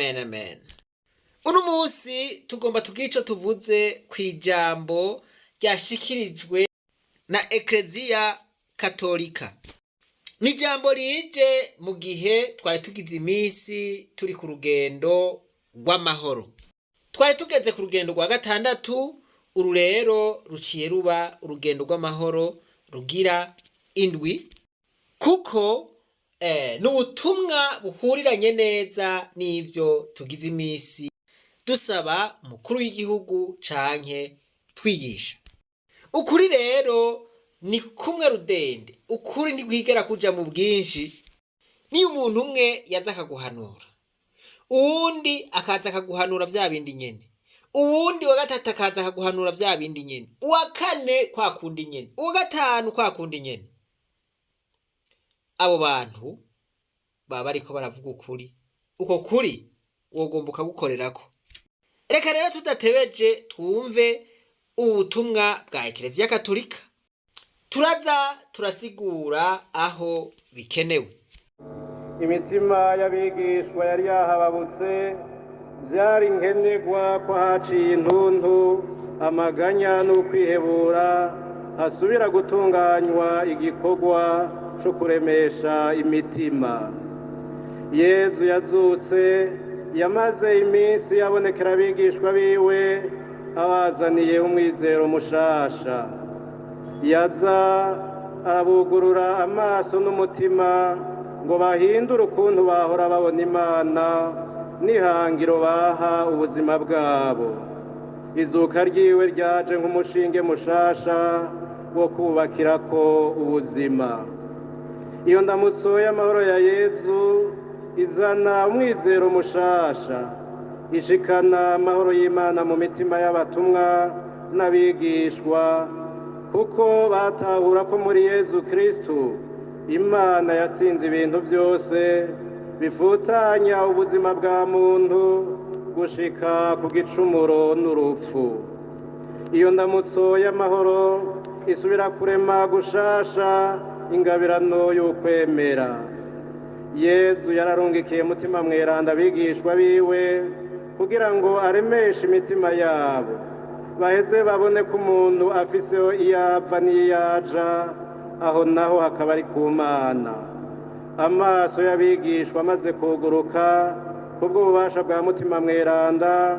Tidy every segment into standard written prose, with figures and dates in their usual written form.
Amen, amen. Uno munsi tugomba tugire ico tuvuze kw'ijambo ryashikirijwe na Ekleziya Katolika. Ni ijambo rije mu gihe twari tugize iminsi turi ku rugendo rw'amahoro. Twari tugeze ku rugendo rwa gatandatu, uru rero ruciye ruba urugendo rw'amahoro rugira indwi, kuko ni ubutumwa buhuriranye neza n'ivyo tugize iminsi dusaba umukuru w'igihugu canke twigisha. Ukuri rero ni kumwe rudende, ukuri ntikwigera kuja mu bwinshi. Niyo umuntu umwe yaza akaguhanura, uwundi akaza akaguhanura vya bindi nyene, uwundi wa gatatu akaza akaguhanura vya bindi nyene, uwa kane kwa kundi nyene, uwa gatanu kwa kundi nyene, abo bantu baba bariko baravuga ukuri. Uko kuri wogomba ukagukorerako. Reka rero tudatebeje twumve ubutumwa bwa Ekereziya Katolika, turaza turasigura aho bikenewe. Imitima y'abigishwa yari yahababutse. Byari nkenerwa ko haciye intuntu, amaganya n'ukwihebura hasubira gutunganywa igikorwa cyo kuremesha imitima. Yezu yazutse yamaze iminsi yabonekera abigishwa biwe, abazaniye umwizero mushasha. Yaza arabugurura amaso n'umutima ngo bahindure ukuntu bahora babona Imana n'ihangiro baha ubuzima bwabo. Izuka ryiwe ryaje nk'umushinge mushasha wo kubakirako ubuzima. Iyo ndamutso y'amahoro ya Yezu izana umwizero mushasha, ishikana amahoro y'Imana mu mitima y'abatumwa n'abigishwa, kuko batahura ko muri Yezu Kristu Imana yatsinze ibintu byose bifutanya ubuzima bwa muntu gushika ku gicumuro n'urupfu. Iyo ndamutso y'amahoro isubira kurema gushasha ingabirano y'ukwemera. Yezu yararungikiye Mutima Mweranda abigishwa biwe kugira ngo aremeshe imitima yabo, baheze babone ko umuntu afise iyo ava n'iyo aja, aho naho hakaba ari ku Mana. Amaso y'abigishwa amaze kuguruka kubw'ububasha bwa Mutima Mweranda,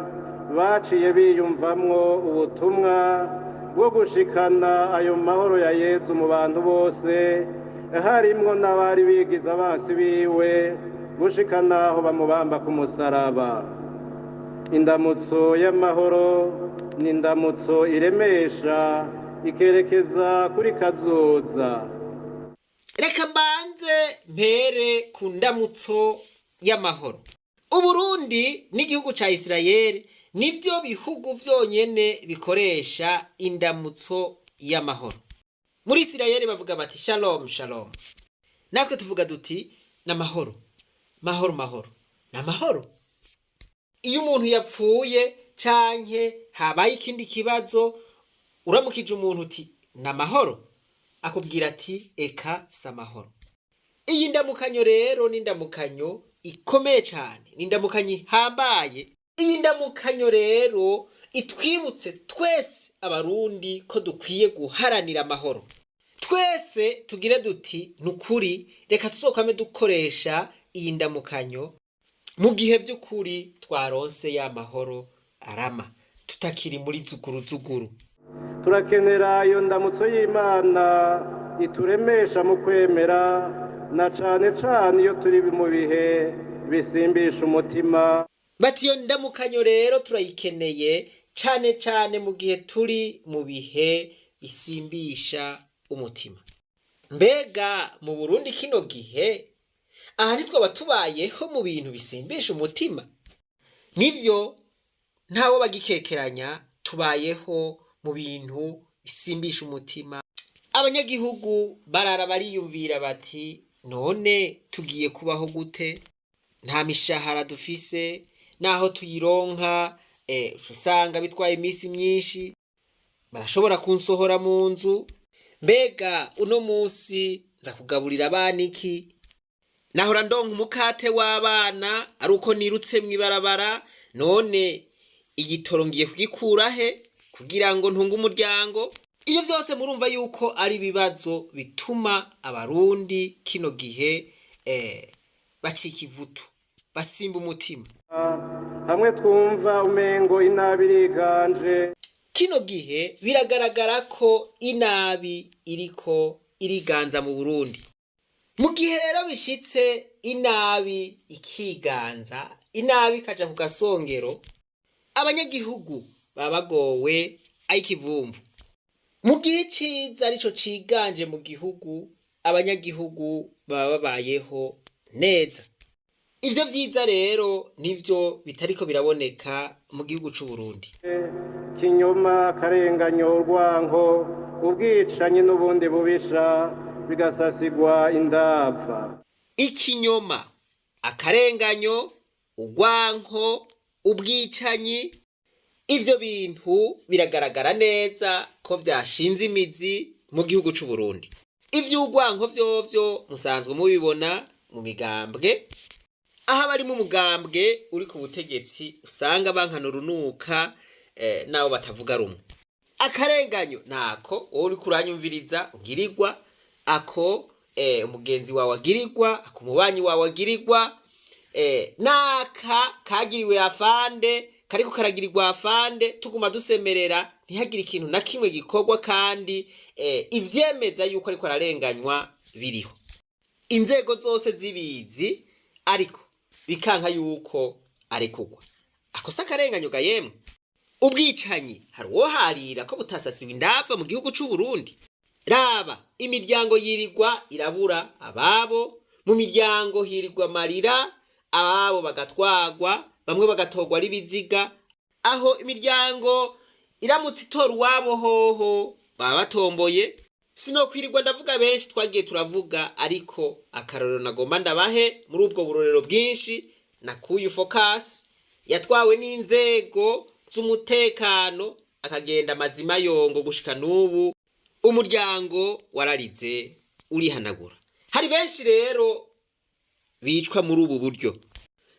baciye biyumvamwo ubutumwa bwo gushikana ayo mahoro ya Yezu mu bantu bose, harimwo n'abari bigize abansi biwe gushikana aho bamubamba ku musaraba. Indamutso y'amahoro ni indamutso iremesha, ikerekeza kuri kazoza. Reka mbanze mpere ku ndamutso y'amahoro. Uburundi n'igihugu ca Isirayeli nivyo bihugu vyonyene bikoresha indamutso y'amahoro. Muri Isirayeli bavuga bati "Shalom, shalom", natwe tuvuga duti "N'amahoro, mahoro, mahoro, n'amahoro". Iyo umuntu yapfuye canke habaye ikindi kibazo, uramukije umuntu uti "N'amahoro", akubwira ati "Eka si amahoro". Iyi ndamukanyo rero ni indamukanyo ikomeye cane, ni indamukanyo ihambaye. Iyi ndamukanyo rero itwibutse twese Abarundi ko dukwiye guharanira amahoro. Twese tugire duti "Ni ukuri, reka tuzokwame dukoresha iyi ndamukanyo mu gihe vy'ukuri twaronse ya mahoro arama, tutakiri muri zuguru zuguru". Turakenera iyo ndamutso y'Imana ituremesha mu kwemera, na cane cane iyo turi mu bihe bisimbisha umutima. Bati iyo ndamukanyo rero turayikeneye cane cane mu gihe turi mu bihe bisimbisha umutima. Mbega mu Burundi kino gihe aha ntitwaba tubayeho mu bintu bisimbisha umutima? Nivyo, ntawo bagikekeranya, tubayeho mu bintu bisimbisha umutima. Abanyagihugu barara bariyumvira bati "None tugiye kubaho gute? Nta mishahara dufise, naho tuyironka usanga bitwaye iminsi myinshi, barashobora kunsohora mu nzu. Mbega uno munsi nza kugaburira abana iki?" Nahora ndonka umukate w'abana ari uko nirutse mw'ibarabara, none igitoro ngiye kugikura he kugira ngo ntunge umuryango? Iyo vyose murumva yuko ari ibibazo bituma abarundi kino gihe bacika ivutu, basimba umutima. Hamwe twumva umengo inabi iriganje. Kino gihe biragaragara ko inabi iriko iriganza mu Burundi. Mu gihe rero bishitse inabi ikiganza, inabi ikaja ku gasongero, abanyagihugu baba bagowe ay'ikivumvu. Mu gihe iciza arico ciganje mu gihugu, abanyagihugu baba babayeho neza. Ivyo vyiza rero nivyo bitariko biraboneka mu gihugu c'u Burundi. Kinyoma, akarenganyo, urwanko, ubwicanyi n'ubundi bubisha bigasasigwa indava. Ikinyoma, akarenganyo, urwanko, ubwicanyi, ivyo bintu biragaragara neza ko vyashinze imizi mu gihugu c'u Burundi. Ivy'urwanko vyovyo musanzwe mubibona mu migambwe, aho abarimo umugambwe uri ku butegetsi usanga bankana urunuka n'abo batavuga rumwe. Akarenganyo nako wowe uriko uranyumviriza ugirirwa, ako umugenzi wawe agirirwa, ako umubanyi wawe agirirwa, naka kagiriwe afande kariko karagirirwa afande, tuguma dusemerera ntihagire ikintu na kimwe gikorwa, kandi ivyemeza yuko ariko ararenganywa biriho, inzego zose zibizi, ariko bikanka yuko arekurwa. Ako si akarenganyo ga yemwe? Ubwicanyi hari uwoharira ko butasasiwe indava mu gihugu c'u Burundi. Raba imiryango yirirwa irabura ababo, mu miryango hirirwa amarira, ababo bagatwagwa, bamwe bagatorwa ari ibiziga. Aho imiryango iramutse itora uwabo hoho baba batomboye. Sinokwirirwa ndavuga benshi twagiye turavuga, ariko akarorero nagomba ndabahe muri ubwo burorero bwinshi nakuyu Focus yatwawe n'inzego z'umutekano akagenda amazima yongo gushika n'ubu umuryango wararize urihanagura. Hari benshi rero bicwa muri ubu buryo.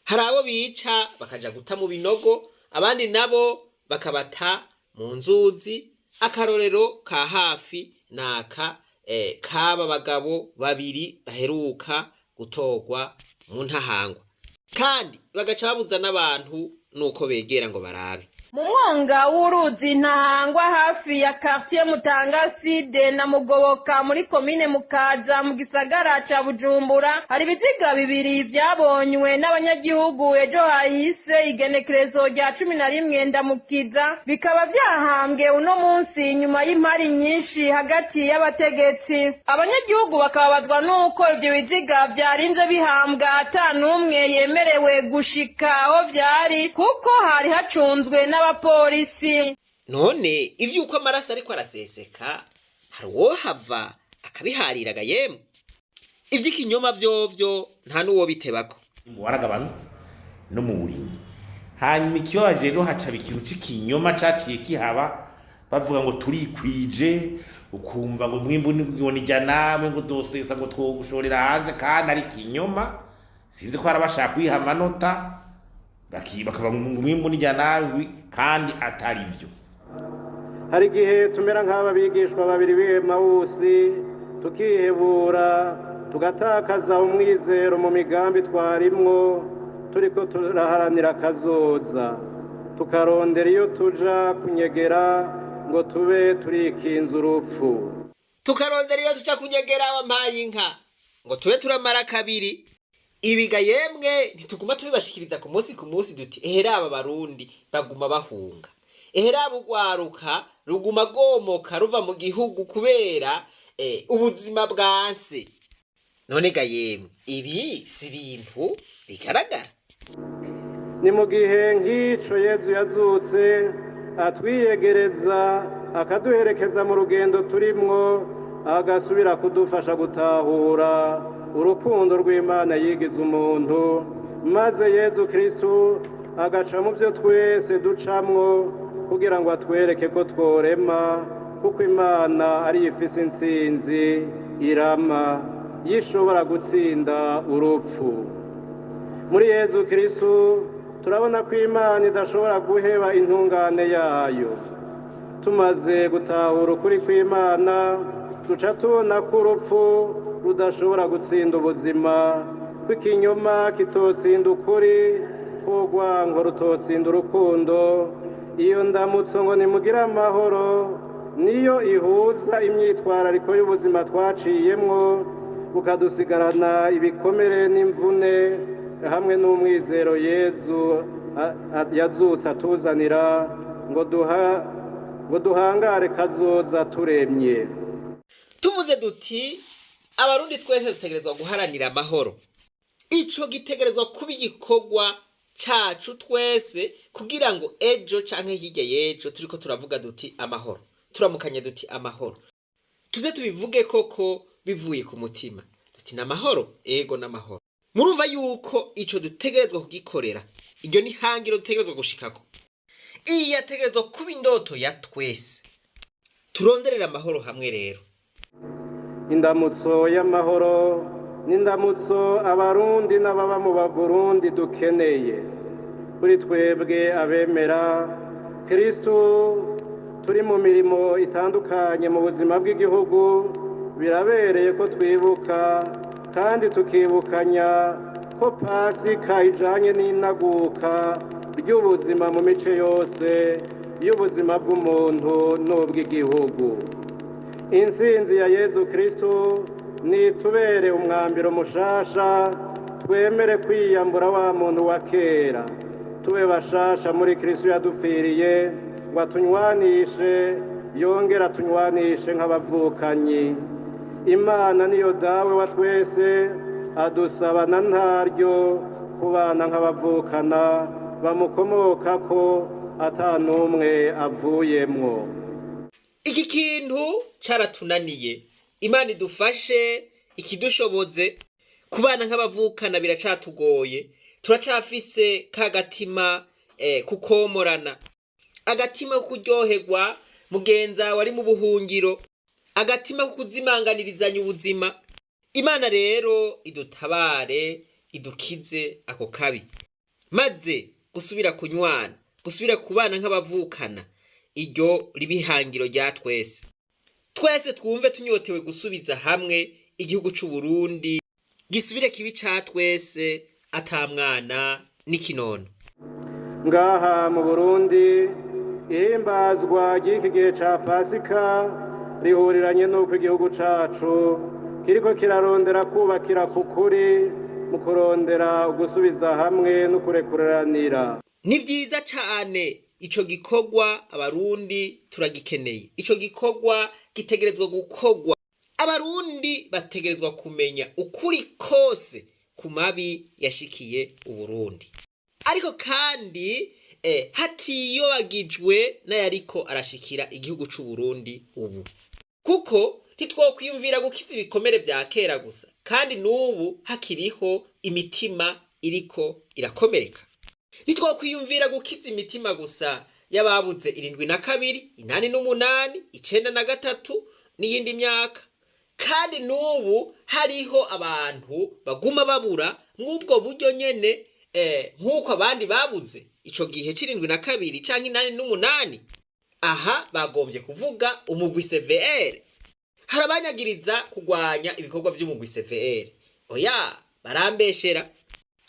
Hari abo bica bakaja guta mu binogo, abandi nabo bakabata mu nzuzi. Akarorero ka hafi naka k'aba bagabo babiri baheruka gutorwa mu Ntahangwa, kandi bagaca babuza n'abantu nuko begera ngo barabe. Mu mwonga w'uruzi Ntahangwa hafi ya quartier Mutanga Sud na Mugoboka muri komine Mukaza mu gisagara ca Bujumbura, hari ibiziga bibiri vyabonywe n'abanyagihugu ejo hahise igenekerezo rya 11 Ndamukiza, bikaba vyahambwe uno munsi nyuma y'impari nyinshi hagati y'abategetsi. Abanyagihugu bakababazwa n'uko ivyo biziga vyarinze bihambwa ata n'umwe yemerewe gushika aho vyari, kuko hari hacunzwe n'abapolisi. None ivy'uko amaraso ariko araseseka hari uwohava akabihariraga yemwe? Ivy'ikinyoma vyovyo nta n'uwo bitebako. Waragabanutse no mu burimyi. Hanyuma ikibabaje rero, hacaba ikintu c'ikinyoma caciye kihaba, bavuga ngo turikwije, ukumva ngo mwimbu ngo nijya nawe ngo dosesa ngo twogushorera hanze, kandi ari ikinyoma. Sinzi ko hari abashaka kwiha amanota bakaba ngo umwimbu nijya nawe kandi atari vyo. Hari igihe tumera nk'aba bigishwa babiri b'Emawusi, tukihebura, tugatakaza umwizero mu migambi twarimwo turiko turaharanira akazoza, tukarondera iyo tuja kunyegera ngo tube turikinze urupfu. Tukarondera iyo tuja kunyegera, wampaye inka, ngo tube turamara kabiri. Ibiga yemwe ntituguma tubibashikiriza ku munsi ku munsi duti ehera aba barundi baguma bahunga, ehera aba urwaruka ruguma rwomoka ruva mu gihugu kubera ubuzima bwanse. None ga yemwe ibi si ibintu bigaragara? Ni mu gihe nk'ico Yezu yazutse atwiyegereza, akaduherekeza mu rugendo turimwo, agasubira kudufasha gutahura urukundo rw'Imana yigize umuntu, maze Yezu Kristu agaca mu byo twese ducamwo kugira ngo atwereke ko tworema, kuko Imana ariyo ifise intsinzi irama. yishobora gutsinda urupfu. Muri Yezu Kristu turabona ko Imana idashobora guheba intungane yayo. Tumaze gutahura ukuri kw'Imana, duca tubona ko urupfu rudashobora gutsinda ubuzima, ko ikinyoma kitotsinda ukuri, ko urwango rutotsinda urukundo. Iyo ndamutso ngo nimugire amahoro niyo ihuza imyitwarariko y'ubuzima twaciyemwo, bukadusigarana ibikomere n'imvune hamwe n'umwizero Yezu yazutse atuzanira ngo duhangare kazoza turemye. Tuvuze duti abarundi twese dutegerezwa guharanira amahoro. Ico gitegerezwa kuba igikorwa cacu twese kugira ngo ejo canke hirya y'ejo turiko turavuga duti amahoro, turamukanye duti amahoro, tuze tubivuge koko bivuye ku mutima duti n'amahoro, ego n'amahoro. Murumva yuko ico dutegerezwa kugikorera, iryo ni hangiro dutegerezwa gushikako. Iyi yategerezwa kuba indoto ya twese, turonderera amahoro hamwe. Rero indamutso y'amahoro n'indamutso abarundi n'ababa mu Baburundi dukeneye. Kuri twebwe abemera Kristu turi mu mirimo itandukanye mu buzima bw'igihugu, birabereye ko twibuka kandi tukibukanya ko Pasika ijanye n'inaguka ry'ubuzima mu mice yose y'ubuzima bw'umuntu n'ubw'igihugu. Intsinzi ya Yezu Kristu nitubere umwambiro mushasha, twemere kwiyambura wa muntu wa kera, tube bashasha muri Kristu yadupfiriye ngo atunywanishe, yongera atunywanishe nk'abavukanyi. Imana niyo Dawe wa twese, adusaba na ntaryo kubana nk'abavukana bamukomokako ata n'umwe avuyemwo. Iki kintu caratunaniye. Imana idufashe ikidushoboze. Kubana nk'abavukana biracatugoye, turacafise ka gatima kukomorana, agatima ko kuryoherwa mugenza wari mu buhungiro, agatima ko kuzimanganirizanya ubuzima. Imana rero idutabare, idukize ako kabi, maze gusubira kunywana, gusubira kubana nk'abavukana, iryo ribihangiro rya twese. Twese twumve tunyotewe gusubiza hamwe igihugu c'u Burundi, gisubire kibi ca twese ata mwana n'ikinono. Ngaha mu Burundi ihimbazwa ry'iki gihe ca Pasika rihuriranye n'uko igihugu cacu kiriko kirarondera kubakira ku kuri mu kurondera ugusubiza hamwe no kurekuranira. Ni vyiza cane ico gikorwa, abarundi turagikeneye. Ico gikorwa gitegerezwa gukorwa, abarundi bategerezwa kumenya ukuri kose ku mabi yashikiye Uburundi, ariko kandi hatiyobagijwe n'ayariko arashikira igihugu c'Uburundi ubu, kuko ntitwokwiyumvira gukiza ibikomere vya kera gusa kandi n'ubu hakiriho imitima iriko irakomereka. Ntitwokwiyumvira gukiza imitima gusa y'ababuze 72, 88, 93 n'iyindi myaka, kandi n'ubu hariho abantu baguma babura mw'ubwo buryo nyene, nk'uko abandi babuze ico gihe c'72 canke 88. Aha bagombye kuvuga umugwi CVR. Hari abanyagiriza kugwanya ibikorwa vy'umugwi CVR. Oya, barambeshera.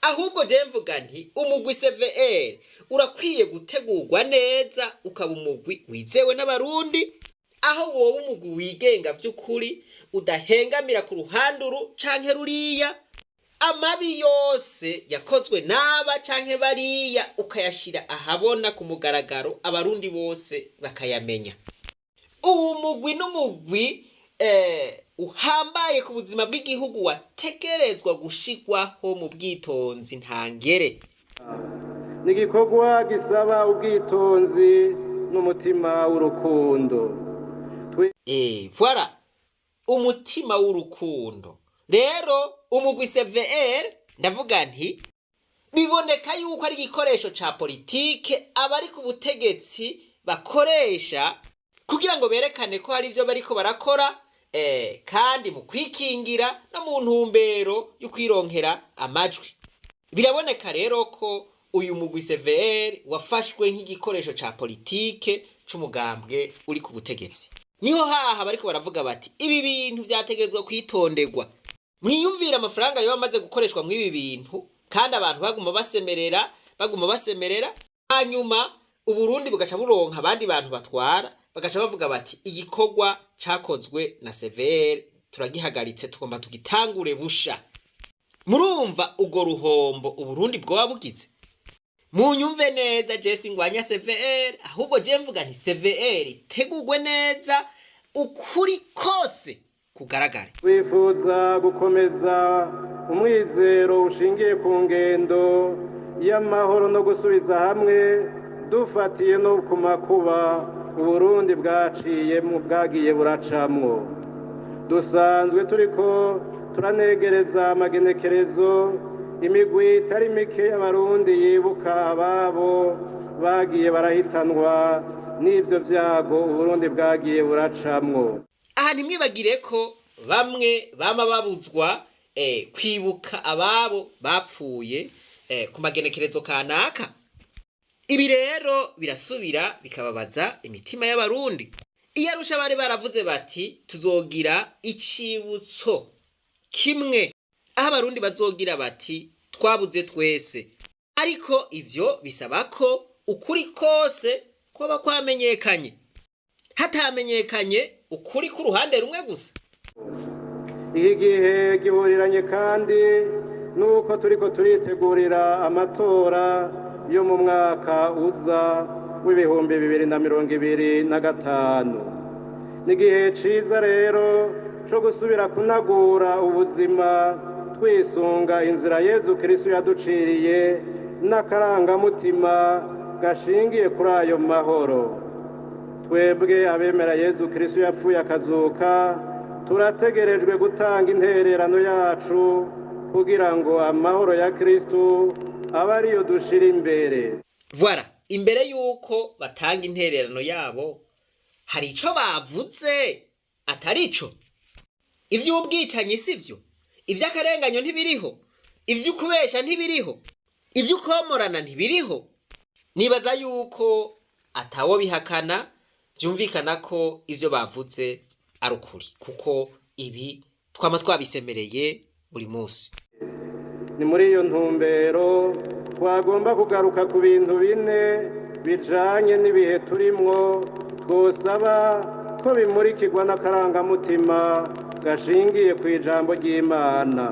Ahubwo je mvuga nti umugwi CVR urakwiye gutegurwa neza, ukaba umugwi wizewe n'abarundi, aho woba umugwi wigenga vy'ukuri, udahengamira ku ruhande uru canke ruriya. Amabi yose yakozwe n'aba canke bariya ukayashira ahabona ku mugaragaro, abarundi bose bakayamenya. Uwu mugwi n'umugwi uhambaye ku buzima bw'igihugu, wategerezwa gushigwaho mu bwitonzi ntangere. Ni igikorwa gisaba ubwitonzi n'umutima w'urukundo. Voilà, umutima w'urukundo. Rero umugwi CVR, ndavuga nti biboneka yuko ari igikoresho ca politike abari ku butegetsi bakoresha kugira ngo berekane ko hari ivyo bariko barakora. kandi mu kwikingira no mu ntumbero yo kwironkera amajwi. Biraboneka rero ko uyu mugwi CVR wafashwe nk'igikoresho ca politike c'umugambwe uri ku butegetsi. Niho haha bariko baravuga bati ibi bintu vyategerezwa kwitonderwa. Mwiyumvira amafaranga yoba amaze gukoreshwa mw'ibi bintu, kandi abantu baguma basemerera, baguma basemerera, hanyuma Uburundi bugaca buronka abandi bantu batwara, bagaca bavuga bati igikorwa cakozwe na CVR turagihagaritse, tugomba tugitangure busha. Murumva urwo ruhombo Uburundi bwoba bugize. Munyumve neza, je singwanya CVR, ahubwo je mvuga nti CVR itegurwe neza, ukuri kose kugaragare. Twifuza gukomeza umwizero ushingiye ku ngendo y'amahoro no gusubiza hamwe, dufatiye no ku makuba Uburundi bwaciyemwo, bwagiye buracamwo. Dusanzwe turiko turanegereza amagenekerezo imigwi itari mike y'Abarundi yibuka ababo bagiye barahitanwa n'ivyo vyago Uburundi bwagiye buracamwo. Aha ntimwibagire ko bamwe bama babuzwa kwibuka ababo bapfuye ku magenekerezo kanaka. Ibi rero birasubira bikababaza imitima y'Abarundi. Iyo Arusha bari baravuze bati tuzogira icibutso kimwe, aho Abarundi bazogira bati twabuze twese. Ariko ivyo bisaba ko ukuri kose kuba kwamenyekanye. Hatamenyekanye ukuri k'uruhande rumwe gusa. Iki gihe gihuriranye kandi nuko turiko turitegurira amatora yo mu mwaka uza w'2025. Ni igihe ciza rero co gusubira kunagura ubuzima, twisunga inzira Yezu Kristo yaduciriye n'akarangamutima gashingiye kuri ayo mahoro. Twebwe abemera Yezu Kristo yapfuye akazuka, turategerejwe gutanga intererano yacu kugira ngo amahoro ya Kristo abe ariyo dushira imbere. Voilà, imbere yuko batanga intererano yabo hari ico bavuze atari ico. Ivy'ubwicanyi sivyo, ivy'akarenganyo ntibiriho, ivy'ukubesha ntibiriho, ivy'ukomorana ntibiriho. Nibaza yuko atawo bihakana, vyumvikana ko ivyo bavuze ari ukuri, kuko ibi twama twabisemereye buri munsi. Ni muri iyo ntumbero twagomba kugaruka ku bintu bine bijanye n'ibihe turimwo, twosaba ko bimurikirwa n'akarangamutima gashingiye ku ijambo ry'Imana.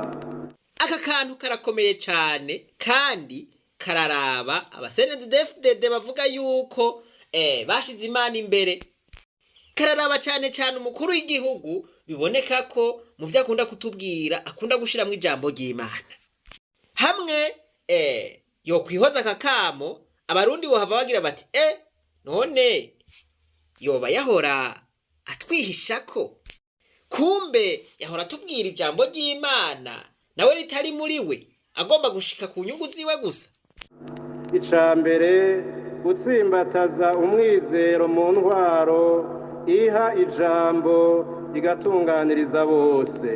Aka kantu karakomeye cane kandi kararaba abasenedefdede bavuga yuko bashize Imana imbere. Kararaba cane cane umukuru w'igihugu, biboneka ko mu vyo akunda kutubwira akunda gushiramwo ijambo ry'Imana. Hamwe yokwihoza aka kamo, Abarundi bohava bagira bati none yoba yahora atwihishako, kumbe yahora atubwira ijambo ry'Imana nawe ritari muri we, agomba gushika ku nyungu ziwe gusa. Ica mbere, gutsimbataza umwizero mu ntwaro iha ijambo igatunganiriza bose.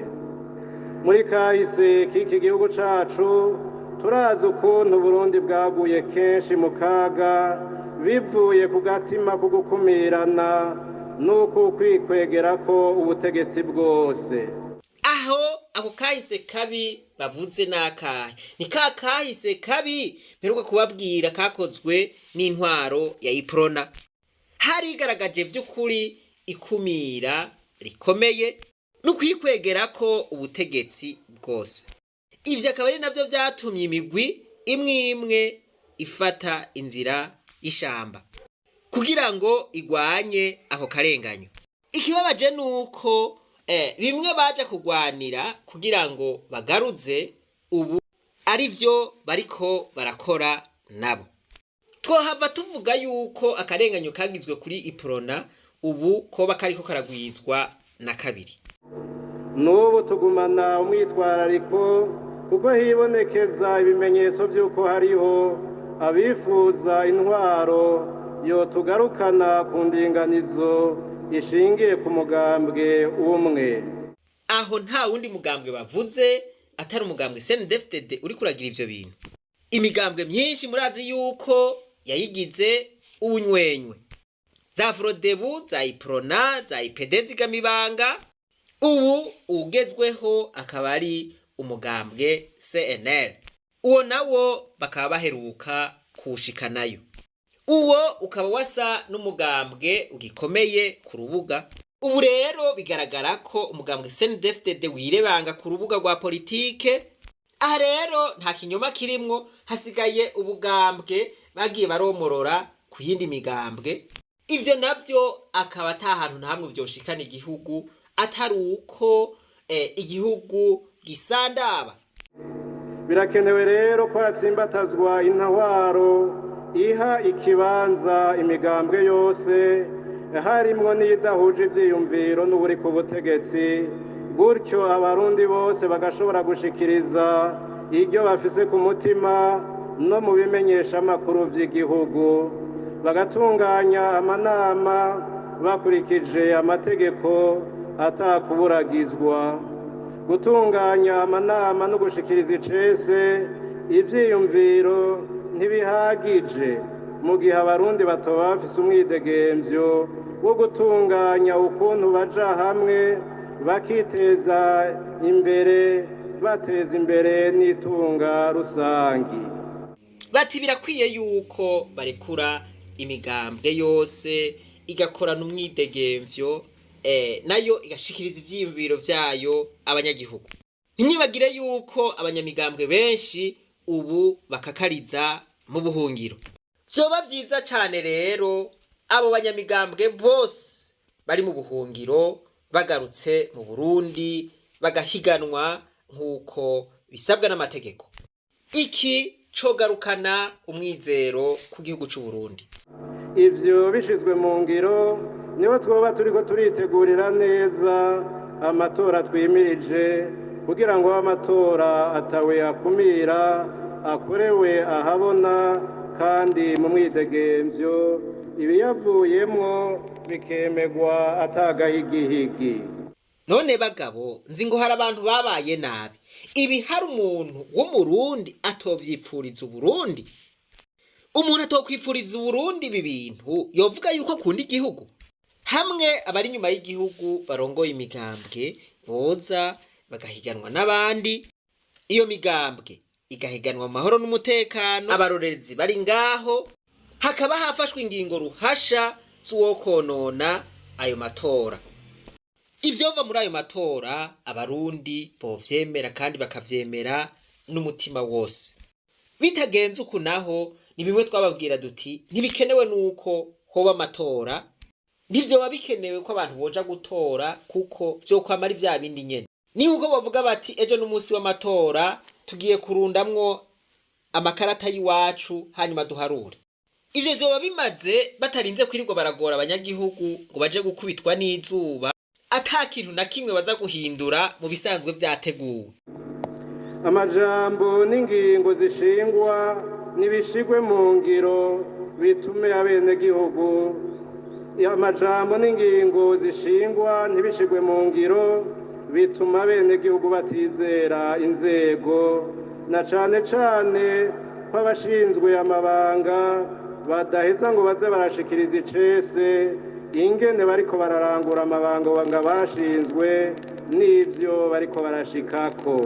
Muri kahise k'iki gihugu cacu turazi ukuntu Burundi bwaguye kenshi mu kaga bivuye ku gatima ko gukumirana n'uko kwikwegera ko ubutegetsi bwose. Aho ako kahise kabi bavuze n'akahe? Ni ka kahise kabi mperuka kubabwira kakozwe n'intwaro ya Iprona. Harigaragaje vy'ukuri ikumira rikomeye n'ukwikwegera ko ubutegetsi bwose. Ivyo akaba ari navyo vyatumye imigwi imwe imwe ifata inzira y'ishamba kugira ngo igwanye ako karenganyo. Ikibabaje nuko bimwe baja kugwanira kugira ngo bagaruze ubu ari vyo bariko barakora nabo. Twohava tuvuga yuko akarenganyo kagizwe kuri Iprona ubu koba kariko karagwizwa na kabiri. N'ubu tugumana umwitwarariko kuko hibonekeza ibimenyetso vy'uko hariho abifuza intwaro yotugarukana ku ndinganizo ishingiye ku mugambwe umwe. Aho nta wundi mugambwe bavuze atari umugambwe CNDD-FDD uri kuragira ivyo bintu. Imigambwe myinshi murazi yuko yayigize ubunywenywe, za Frodebu, za Iprona, za IPD zigamibanga, ubu ugezweho akaba ari umugambwe CNL, uwo nawo bakaba baheruka kuwushikanayo. Uwo ukaba wasa n'umugambwe ugikomeye ku rubuga. Ubu rero bigaragara ko umugambwe CNDD-FDD wirebanga ku rubuga rwa politike. Aha rero nta kinyoma kirimwo, hasigaye ubugambwe bagiye baromorora ku yindi migambwe. Ivyo navyo akaba ata hantu na hamwe vyoshikana igihugu atari uko igihugu gisandaba. Birakenewe rero ko hatsimbatazwa intwaro iha ikibanza imigambwe yose, harimwo n'iyidahuje ivyiyumviro n'uburi ku butegetsi, gutyo abarundi bose bagashobora gushikiriza ibyo bafise ku mutima no mu bimenyeshamakuru vy'igihugu, bagatunganya amanama bakurikije amategeko atakuburagizwa. Gutunganya amanama no gushikiriza icese ivyiyumviro ntibihagije mu gihe abarundi batoba bafise umwidegemvyo wo gutunganya ukuntu baja hamwe bakiteza imbere, bateza imbere n'itunga rusangi. Bati birakwiye yuko barekura imigambwe yose igakorana umwidegemvyo, nayo igashikiriza ivyiyumviro vyayo abanyagihugu. Ntimwibagire yuko abanyamigambwe benshi ubu bakakariza mu buhungiro. Vyoba vyiza cane rero abo banyamigambwe bose bari mu buhungiro bagarutse mu Burundi bagahiganwa nk'uko bisabwa n'amategeko. Iki cogarukana umwizero ku gihugu c'u Burundi. Ivyo bishizwe mu ngiro niho twoba turiko turitegurira neza amatora twimirije, kugira ngo amatora atawe akumira, akorewe ahabona kandi mu mwidegemvyo, ibiyavuyemwo bikemegwa atagahigihigi. None bagabo, nzi ngo hari abantu babaye nabi. Ibi hari umuntu w'umurundi atovyipfuriza Uburundi? Umuntu atokwipfuriza Uburundi ibi bintu yovuga yuko akunda igihugu? Hamwe abari inyuma y'igihugu barongoye imigambwe boza bagahiganwa n'abandi, iyo migambwe igahiganwa mu mahoro n'umutekano, abarorerezi bari ngaho, hakaba hafashwe ingingo ruhasha z'uwokonona ayo matora. Ivyova muri ayo matora abarundi bovyemera kandi bakavyemera n'umutima wose. Bitagenze uku naho ni bimwe twababwira duti ntibikenewe nuko hoba amatora, ntivyoba bikenewe ko abantu boja gutora kuko vyokwama ari vya bindi nyene. Ni uko bavuga bati ejo n'umunsi w'amatora tugiye kurundamwo amakarata y'iwacu hanyuma duharure. Ivyo vyoba bimaze batarinze kwirirwa baragora abanyagihugu ngo baje gukubitwa n'izuba, ata kintu na kimwe baza guhindura mu bisanzwe vyateguwe. Amajambo n'ingingo zishingwa nibishigwe mu ngiro bitume abenegihugu. Amajambo n'ingingo zishingwa ntibishigwe mu ngiro bituma abenegihugu batizera inzego, na cane cane ko abashinzwe amabanga badaheza ngo baze barashikiriza icese ingene bariko bararangura amabanga ngo bashinzwe n'ivyo bariko barashikako.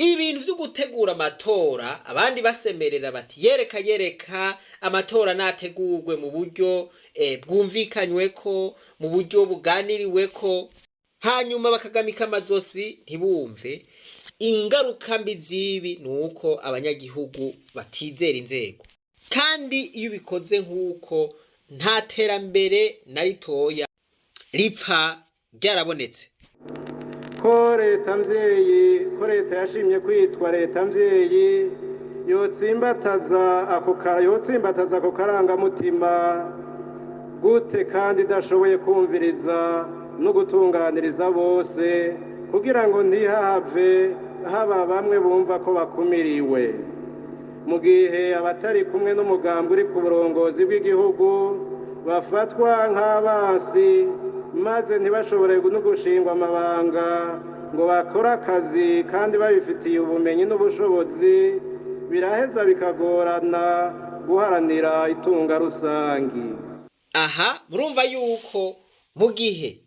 Ibi bintu vyo gutegura amatora abandi basemerera bati yereka yereka amatora nategurwe mu buryo bwumvikanyweko, mu buryo buganiriweko, hanyuma bakagamika amazosi ntibumve. Ingaruka mbi z'ibi ni uko abanyagihugu batizera inzego, kandi iyo ubikoze nk'uko nta terambere na ritoya ripfa ryarabonetse. Ko leta mvyeyi, ko leta yashimye kwitwa leta mvyeyi, yotsimbataza ako karangamutima gute kandi idashoboye kumviriza no gutunganiriza bose, kugira ngo ntihave haba bamwe bumva ko bakumiriwe, mu gihe abatari kumwe n'umugambi uri ku burongozi bw'igihugu bafatwa nk'abansi Maze ntibashobore no gushingwa amabanga ngo bakore akazi kandi babifitiye ubumenyi n'ubushobozi, biraheza bikagorana guharanira itunga rusangi. Aha murumva yuko mu gihe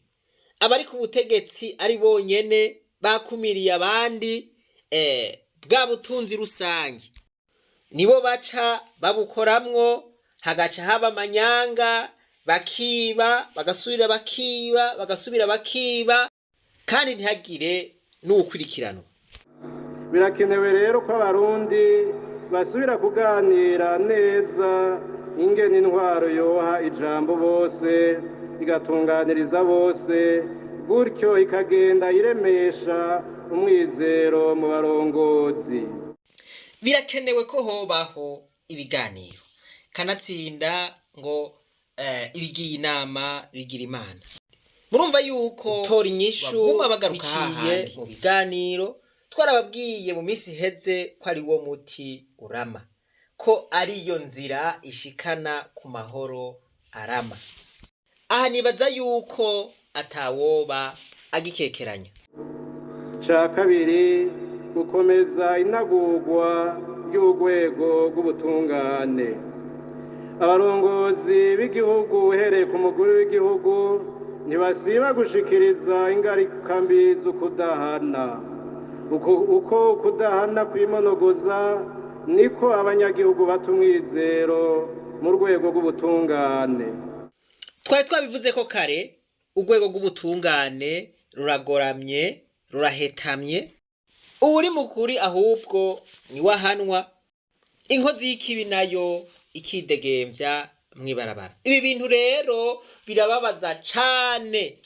abari ku butegetsi ari bonyene bakumiriye abandi, bwa butunzi rusange nibo baca babukoramwo, hagaca haba amanyanga, bakiba, bagasubira bakiba, bagasubira bakiba, kandi ntihagire n'uwukurikiranwa. Birakenewe rero ko Abarundi basubira kuganira neza ingene intwaro yoha ijambo bose, igatunganiriza bose, gutyo ikagenda iremesha umwizero mu barongozi. Birakenewe ko hobaho ibiganiro, kanatsinda ngo ibigiye inama bigira Imana. Murumva yuko tora inyishu Baguma bagaruka biciye hahandi. mu biganiro. Twarababwiye mu minsi iheze ko ari wo muti urama, ko ariyo nzira ishikana ku mahoro arama. Aha nibaza yuko atawoba agikekeranya. Icya kabiri, gukomeza inagurwa ry'urwego rw'ubutungane. Abarongozi b'igihugu, uhereye ku mukuru w'igihugu, ntibasiba gushikiriza ingaruka mbi z'ukudahana. Uko ukudahana kwimonogoza, niko abanyagihugu bata umwizero mu rwego rw'ubutungane. Twari twabivuze ko kare, urwego rw'ubutungane ruragoramye, rurahetamye. Uwuri mukuri ahubwo niwe ahanwa, inkozi y'ikibi nayo ikidegembya mw'ibarabara. Ibi bintu rero birababaza cane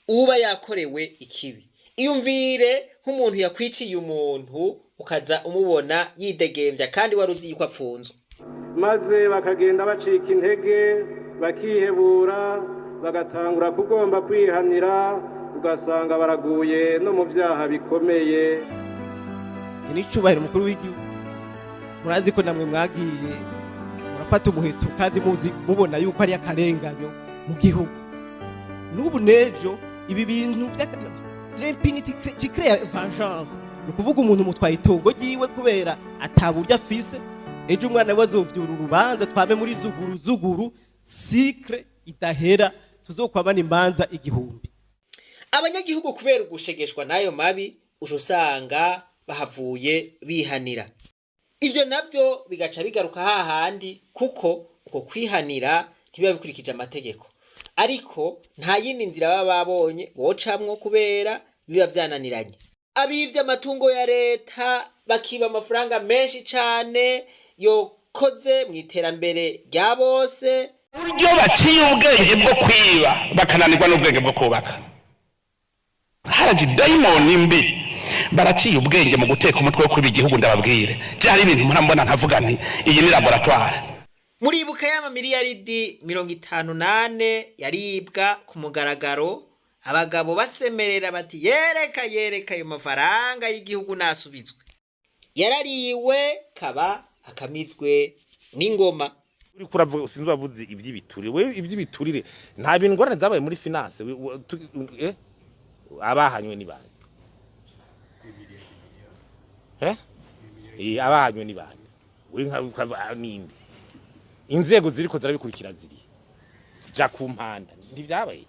uba yakorewe ikibi. Iyumvire nk'umuntu yakwiciye umuntu, ukaza umubona yidegembya kandi wari uzi yuko apfunzwe. Maze bakagenda bacika intege, bakihebura, bagatangura kugomba kwihanira, ugasanga baraguye no mu byaha bikomeye. N'icubahiro umukuru w'igihugu, murazi ko namwe mwagiye murafata umuheto kandi muzi, mubona yuko ari akarenganyo mu gihugu. N'ubu nejo ibi bintu, l'impunité qui crée vengeance, ni ukuvuga umuntu mutwaye itongo ryiwe kubera ataburyo afise, ejo umwana we azovyura urubanza, twame muri zuguru zuguru, cycle idahera, tuzokwamana imanza 1000. Abanyagihugu kubera ugushegeshwa n'ayo mabi, uca usanga bahavuye bihanira. Ivyo navyo bigaca bigaruka hahandi, kuko uko kwihanira ntibiba bikurikije amategeko, ariko nta yindi nzira baba babonye bocamwo kubera biba vyananiranye. Abivye amatungo ya leta, bakiba amafaranga menshi cane yokoze mu iterambere rya bose. Buryo baciye ubwenge bwo kwiba, bakananirwa n'ubwenge bwo kubaka. Haraje dayimoni mbi, baraciye ubwenge mu guteka umutwe wo kwiba igihugu. Ndababwire, byari ibintu murambona nkavuga nti iyi ni laboratoire. Muribuka y'ama miliyaridi 54 yaribwa ku mugaragaro, abagabo basemerera bati: "Yereka, yereka, ayo mafaranga y'igihugu nasubizwe." Yarariwe kaba akamizwe n'ingoma. Uriko uravuga, sinzi, wavuze iby'ibiturire. We, iby'ibiturire nta bintu, ngorane zabaye muri finance. Abahanywe ni bande? Abahanywe ni bande? We nka ninde? Inzego ziriko zirabikurikira ziri ja ku mpanda, ntibyabaye.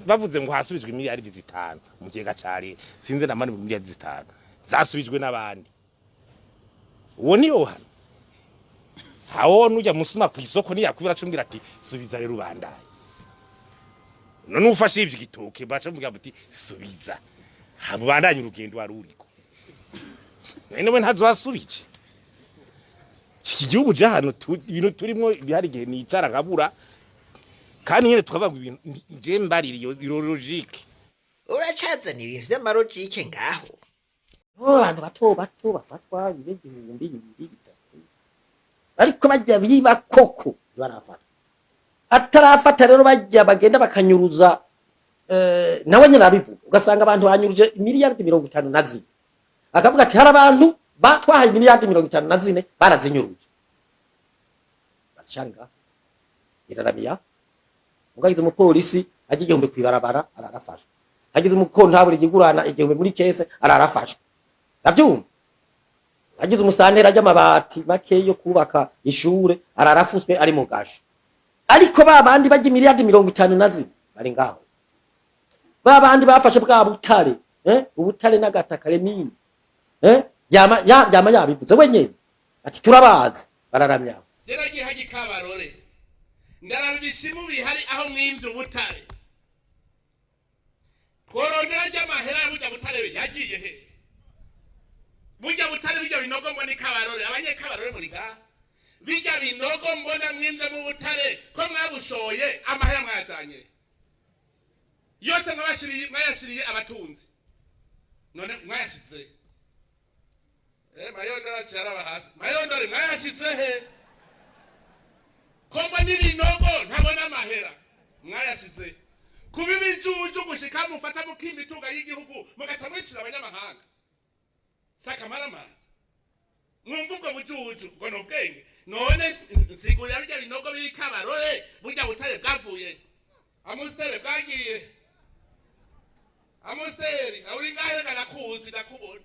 Bavuze ngo hasubijwe miliyaridi 5 mu kigega ca leta, sinzi namani, miliyaridi 5 zasubijwe n'abandi. Uwo ni yohana hawo nujya musuma ku isoko niyakubira acumbwira ati: "Subiza rero ubandaye." None ufashe ivyo igitoke, baca mubwira buti: "Subiza hamubandanye urugendo wari uriko." None we ntazosubije iki gihugu? Je hano ibintu turimwo bihari, igihe nicara nkabura, kandi nyene tukavuga ngo ibintu je mbarira iyo logique. Uracazana ibintu vy'ama logique ngaho. Abantu bato bato bafatwa bibe 1000, 2, 3, ariko bajya biba koko barafata atarafata. Rero bajya bagenda bakanyuruza, nawe nyine arabivuga, ugasanga abantu banyuruje miliyaridi 54, akavuga ati hari abantu batwahaye miliyaridi 54 barazinyuruje, barashanga iraramiya. Ubwo umupolisi ajya 1000 kwibarabara ararafashwe, hagize umukontabure igurana 1000 muri caisse ararafashwe, ndavyumva. Hagize umusantera ajya amabati make yo kubaka ishure ararafuswe, ari mu gasho. Ariko ba bandi bajya miliyardi 54 bari ngaho, ba bandi bafashe bwa butare, ubutare n'agataka, les mines, yama yama yabivuze wenyene ati turabazi, bararamya. Jeragiye hajya ikabarore, ndaraba ibisimu bihari aho mwimvye ubutare, tworondera ry'amahera ya burya butare yagiye he? Burya butare, bijya binogo mbona ikabarore, abanyekabarore muri ngaha, bijya binogo mbona mwimvye mu butare, ko mwabushoye, amahera mwayazanye yose mwabashiriye, mwayashiriye abatunzi, none mwayashize? Mayondore aciye araba hasi. Mayondore, mwayashize he? Ko mbona ibinogo ntabona amahera, mwayashize kuba ibijuju gushika mufata mukima itunga y'igihugu, mugaca mwicira abanyamahanga sakamaramaza? Mwumva ubwo bujuju ngo ni ubwenge? None nsigurira bijya binogo biri kabarore, burya butare bwavuye amusiteri, bwagiye amusiteri, uri ngahe? Nakuzi, ndakubona.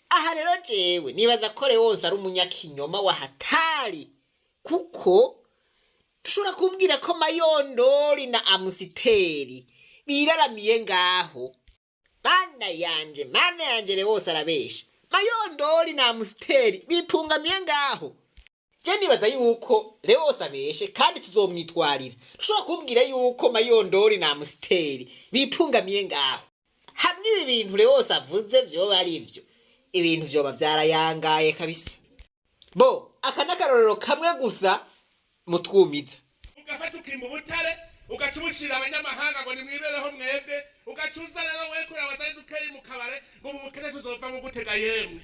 Aha rero jewe nibaza ko wose ari umunyakinyoma wa hatari, kuko ushobora kumbwira ko Mayondori na Amusiteri biraramiye ngaho? Mana yanje, mana yanje, wose arabesha. Mayondori na Amusiteri bipungamiye ngaho? Je nibaza yuko wose abeshe kandi tuzomwitwarira. Ushobora kumbwira yuko Mayondori na Amusiteri bipungamiye ngaho? Hamwe ibi bintu wose avuze vyoba ari vyo, ibintu vyoba vyarayangaye kabisa. Bo aka n'akarorero kamwe gusa mutwumiza. Ugafata ukimba ubutare, ugaca ubushira abanyamahanga ngo nimwibereho mwebwe, ugaca uza rero we kureba abazari dukeyi mu kabare ngo mu bukene tuzovamo gutega. Yemwe,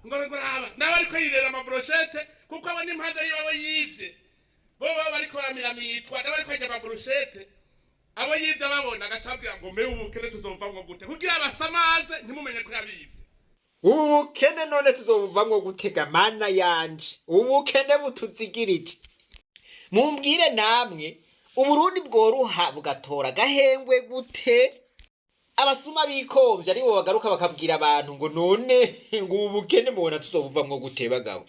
ngo raba nawe ariko yirera amabroshete, kuko abona impande yiwe yivye, bo baba bariko baramiramyitwa, nawe ariko arya amabroshete, abo yivye babona, agaca ababwira ngo mbe ubukene tuzovamwo gute, kugira abasamaze ntimumenye ko yabivye. Ubu bukene none tuzobuvamwo gutega? Mana yanje, ubu bukene butuzigirije. Mumbwire namwe, Uburundi bworuha bugatora agahengwe gute, abasuma bikomvye aribo bagaruka bakabwira abantu ngo none ngo ubu bukene mubona tuzobuvamwo gute, bagabo?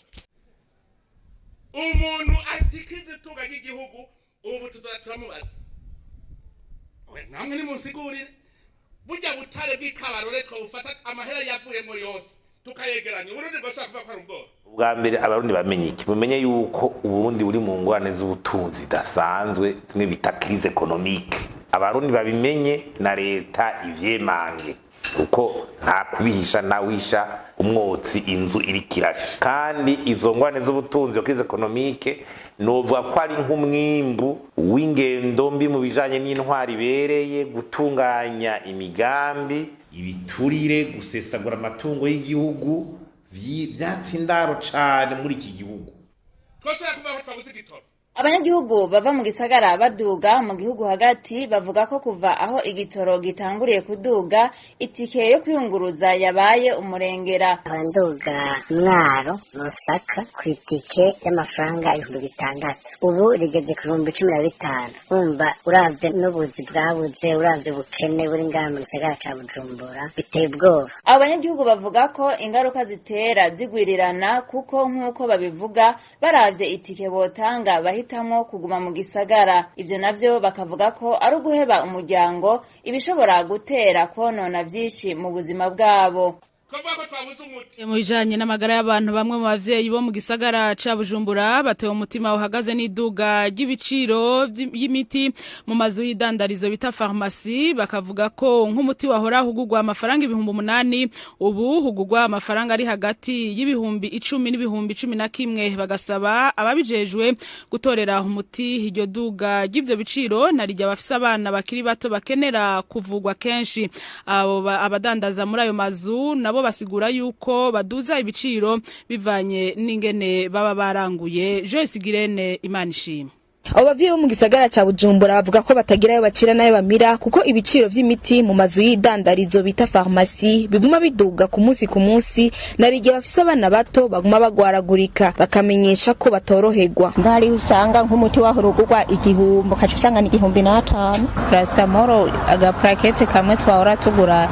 Umuntu atikiza itunga ry'igihugu, ubu tuzoza turamubaza. We namwe nimunsigurire burya butare bw'ikabarore, twabufata amahera yavuyemo yose tukayegeranya, Uburundi bwose kuvuga ko ari ubwoba. Ubwa mbere Abarundi bamenye iki? Mumenye yuko Uburundi buri mu ngorane z'ubutunzi zidasanzwe, zimwe bita crise économique. Abarundi babimenye na leta ivyemange, kuko nta kubihisha, ntawisha umwotsi inzu iri kirasha. Kandi izo ngorane z'ubutunzi, iyo crise économique, novuga ko ari nk'umwimbu w'ingendo mbi mu bijanye n'intwari ibereye, gutunganya imigambi, ibiturire, gusesagura amatungo y'igihugu, vyatsi indaro cane muri iki gihugu. Twashobora kuvuga ko twabuze igitoro. Abanyagihugu bava mu gisagara baduga mu gihugu hagati bavuga ko kuva aho igitoro gitanguriye kuduga, itike yo kwiyunguruza yabaye umurengera. Abanduga Mwaro mu Rusaka ku itike y'amafaranga 6000, ubu rigeze ku 15,000. Wumva uravye n'ubuzi bwabuze, uravye ubukene buri ngaha mu gisagara ca Bujumbura, biteye ubwoba. Abo banyagihugu bavuga ko ingaruka zitera zigwirirana, kuko nk'uko babivuga, baravye itike botanga bahitamwo kuguma mu gisagara. Ivyo navyo bakavuga ko ari uguheba umuryango, ibishobora gutera konona vyinshi mu buzima bwabo. Twavuga ko twabuze umuti. Mu bijanye n'amagara y'abantu, bamwe mu bavyeyi bo mu gisagara ca Bujumbura batewe umutima uhagaze n'iduga ry'ibiciro y'imiti mu mazu y'idandarizo bita pharmacie. Bakavuga ko nk'umuti wahora hugurwa amafaranga 8000, ubu hugurwa amafaranga ari hagati y'10,000 n'11,000. Bagasaba ababijejwe gutorera umuti iryo duga ry'ivyo biciro, narirya bafise abana bakiri bato bakenera kuvugwa kenshi. Abo abadandaza muri ayo mazu nabo basigura yuko baduza ibiciro bivanye n'ingene baba baranguye. Joyce Girene Imana ishimwe. Abo bavyeyi bo mu gisagara ca Bujumbura bavuga ko batagira ayo bacira n'ayo bamira, kuko ibiciro vy'imiti mu mazu y'idandarizo bita farumasi biguma biduga ku munsi ku munsi, na rigihe bafise abana bato baguma bagwaragurika, bakamenyesha ko batoroherwa. Ngari usanga nk'umuti wahora ugurwa 1000, ukaca usanga ni 1500. Paracetamol, agapurakete kamwe twahora tugura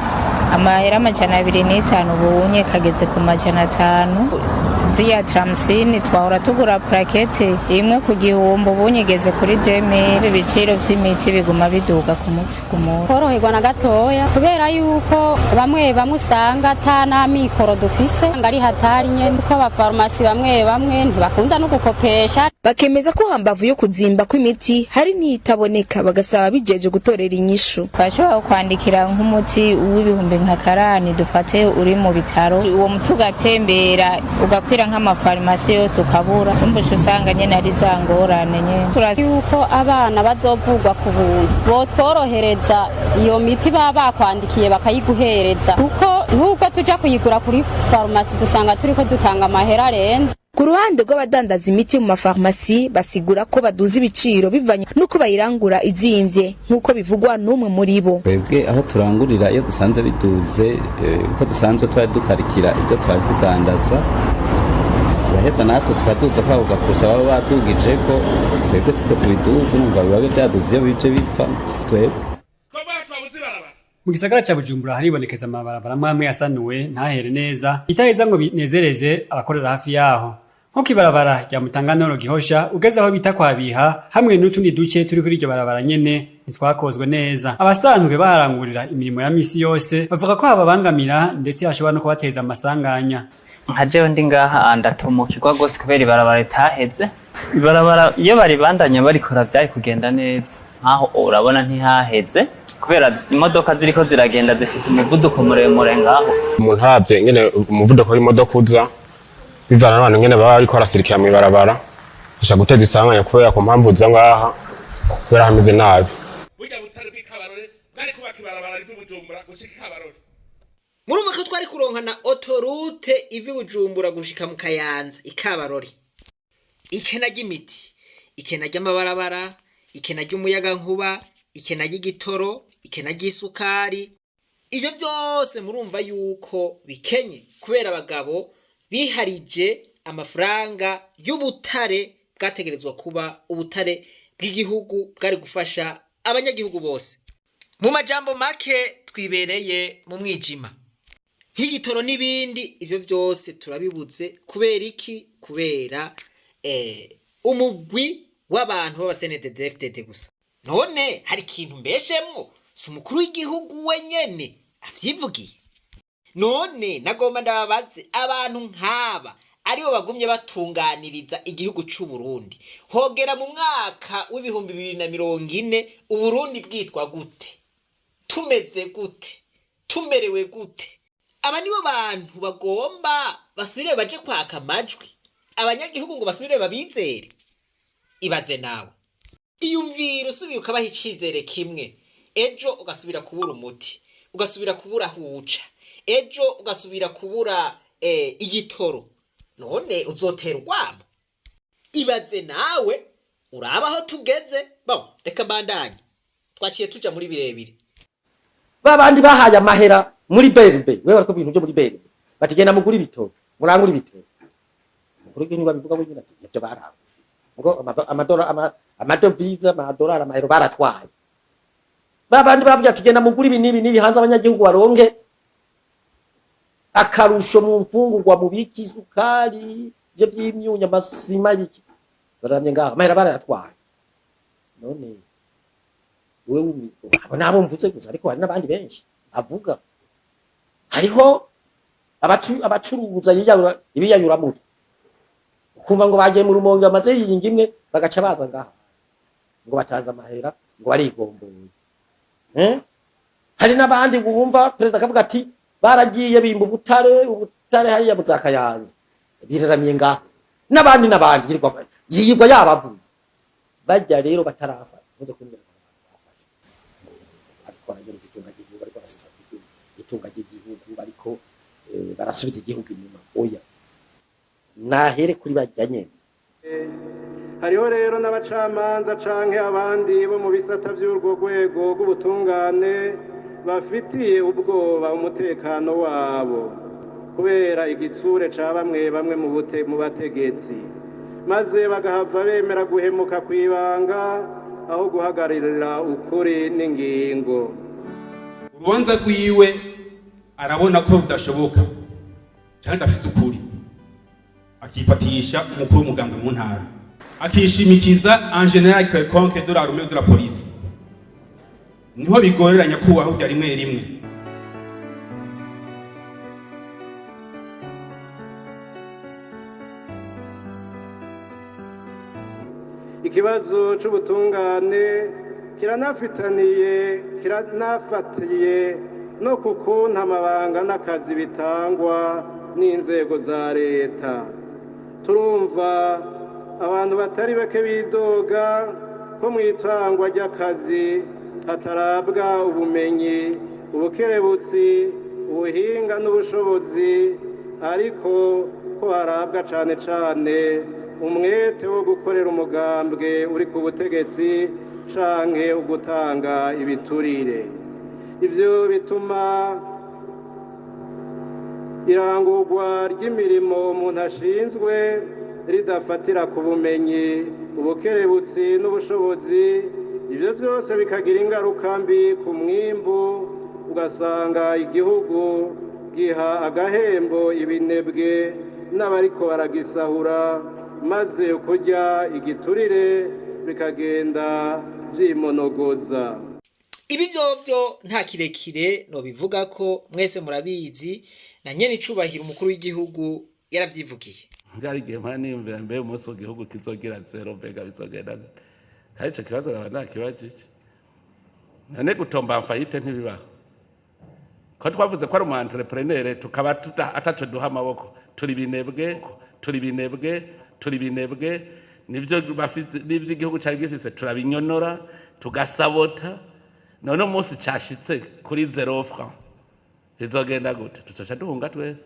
amahera 205, ubunye kageze ku 500. Ziya tramsini twahora tugura purakete imwe ku 1000, ubunye igeze kuri 2000. Ibiciro vy'imiti biguma biduga ku munsi ku munsi. Koroherwa na gatoya, kubera yuko bamwe bamwe usanga ata n'amikoro dufise, ngo ari hatari nyene, kuko abafarumasi bamwe bamwe ntibakunda no gukopesha. Bakemeza ko hambavu yo kuzimba kw'imiti hari n'iyitaboneka, bagasaba bijeje gutorera inyishu. Bashobora kwandikira nk'umuti w'ibihumbi nka karani dufate, uri mu bitaro, uwo muti ugatembera ugakwira nk'amafarumasi yose ukabura. Umva, uca usanga nyene ari za ngorane nyene. Yuko abana bazovugwa ku buntu, botworohereza iyo miti baba bakwandikiye bakayiguhereza, kuko nk'uko tuja kuyigura kuri farumasi dusanga turiko dutanga amahera arenze. Ku ruhande rw'abadandaza imiti mu mafarumasi, basigura ko baduza ibiciro bivanye n'uko bayirangura izimvye, nk'uko bivugwa n'umwe muri bo. Twebwe aho turangurira, iyo dusanze biduze uko dusanzwe twari dukarikira ibyo twari tudandaza, turaheza natwe tukaduza kuri ako gakusa baba badugije ko. Twebwe sitwe tubiduza, urumva biba byaduze iyo bije bipfa, si twebwe. Mu gisagara ca Bujumbura haribonekeza amabarabara amwe amwe yasanuwe ntahere neza, itaheza ngo binezereze abakorera hafi yaho, nko kw'ibarabara rya Mutanganoro Gihosha ugeze aho bita kwabiha, hamwe n'utundi duce turi kuri iryo barabara nyene ntitwakozwe neza. Abasanzwe baharangurira imirimo ya misi yose bavuga ko hababangamira, ndetse hashobora no kubateza amasanganya. Nka jewe ndi ngaha ndatumukirwa rwose kubera ibarabara ritaheze. Ibarabara iyo baribandanya barikora vyari kugenda neza. Nkaho urabona ntihaheze kubera imodoka ziriko ziragenda zifise umuvuduko muremure ngaho. Umuntu aravye ingene umuvuduko w'imodoka uza bivana n'abantu ingene baba bariko barasirikira mw'ibarabara, ashobora guteza isanganya kubera ku mpamvu uza ngaha kubera hameze nabi. Murumva ko twari kuronka na autoroute iva i Bujumbura gushika mu Kayanza ikabarori. Ikena ry'imiti, ikena ry'amabarabara, ikena ry'umuyagankuba, ikena ry'igitoro, ikena ry'isukari, ivyo vyose murumva yuko bikenye kubera abagabo biharije amafaranga y'ubutare bwategerezwa kuba ubutare bw'igihugu bwari gufasha abanyagihugu bose. Mu majambo make, twibereye mu mwijima nk'igitoro n'ibindi, ivyo vyose turabibuze. Kubera iki? Kubera umugwi w'abantu b'aba CNDD-FDD gusa. None hari ikintu mbeshemwo? Si umukuru w'igihugu wenyene avyivugiye? None nagomba ndababaze, abantu nk'aba aribo bagumye batunganiriza igihugu c'u Burundi, hogera mu mwaka w'2040 Uburundi bwitwa gute? Tumeze gute? Tumerewe gute? Aba nibo bantu bagomba basubire baje kwaka amajwi abanyagihugu ngo basubire babizere? Ibaze nawe, iyumvira usubiye ukabaha icizere kimwe, ejo ugasubira kubura umuti, ugasubira kubura aho uca, ejo ugasubira kubura igitoro, none uzotera urwamo? Ibaze nawe, uraba aho tugeze. Bon, reka mbandanye, twaciye tuja muri birebire. Ba bandi bahaye amahera muri BRB, wewe bariko ibintu byo muri BRB, bati genda mugura ibitoro, murangura ibitoro. Umukuru w'igihugu abivuga wenyine ati ibyo baranguye ngo amadora, amadovize, amadolari, amahero baratwaye. Ba bandi babwiye ati genda mugura ibi n'ibi n'ibi hanze, abanyagihugu baronke akarusho mu mfungurwa, mu biki, isukari, ibyo by'imyunyu, amasima, ibiki, baramye ngaho amahera barayatwaye. None wewe, abo nabo mvuze gusa, ariko hari n'abandi benshi avuga. Hariho abacuruza ibiyayuramutwe, ukumva ngo bagiye mu Rumonge, bamaze yiyinga imwe, bagaca baza ngaha ngo batanze amahera, ngo barigomboye, eh? Hari n'abandi wumva perezida akavuga ati baragiye bimba ubutare, ubutare hariya mu za Kayanza, biraramiye ngaho, n'abandi n'abandi yirwa yabavuye. Bajya rero batarafa muze kumbwira ngo bafashwe, ariko baranyuruza itunga ry'igihugu, ariko barasesa itunga ry'igihugu, bariko barasubiza igihugu inyuma. Oya, nahere kuri bajya nyene. Hariho rero n'abacamanza canke abandi bo mu bisata vy'urwo rwego rw'ubutungane bafitiye ubwoba umutekano wabo kubera igitsure ca bamwe bamwe mu bategetsi, maze bagahava bemera guhemuka kw'ibanga aho guhagararira ukuri n'ingingo. Urubanza rwiwe arabona ko rudashoboka cyane, adafise ukuri, akifatisha umukuru w'umugambwe mu ntara, akishimikiza en général quelconque de l'armée, de la police. Niho bigoreranya kubaho bya rimwe rimwe. Ikibazo c'ubutungane kiranafitaniye, kiranafatiye no ku kuntu amabanga n'akazi bitangwa n'inzego za leta. Turumva abantu batari bake bidoga ko mu itangwa ry'akazi hatarabwa ubumenyi, ubukerebutsi, ubuhinga n'ubushobozi, ariko ko harabwa cane cane umwete wo gukorera umugambwe uri ku butegetsi canke ugutanga ibiturire. Ivyo bituma irangurwa ry'imirimo umuntu ashinzwe ridafatira ku bumenyi, ubukerebutsi n'ubushobozi. Ivyo vyose bikagira ingaruka mbi ku mwimbu, ugasanga igihugu giha agahembo ibinebwe n'abariko baragisahura, maze kurya igiturire bikagenda vyimonogoza. Ibi vyovyo nta kirekire nobivuga ko mwese murabizi, na nyene icubahiro umukuru w'igihugu yaravyivugiye. Byari igihe mpora niyumvira, mbe umunsi igihugu kizogira zéro, mbega bizogenda gute? Kandi ico kibazo nkaba nakibajije. None gutomba faillite ntibibaho? Ko twavuze ko ari umu entrepreneur, tukaba ataco duha amaboko, turi binebwe, turi binebwe, turi binebwe. Nivyo bafise, nivyo igihugu cari gifise turabinyonora, tugasabota. None umunsi cashitse kuri zéro franc bizogenda gute? Tuzoca duhunga twese.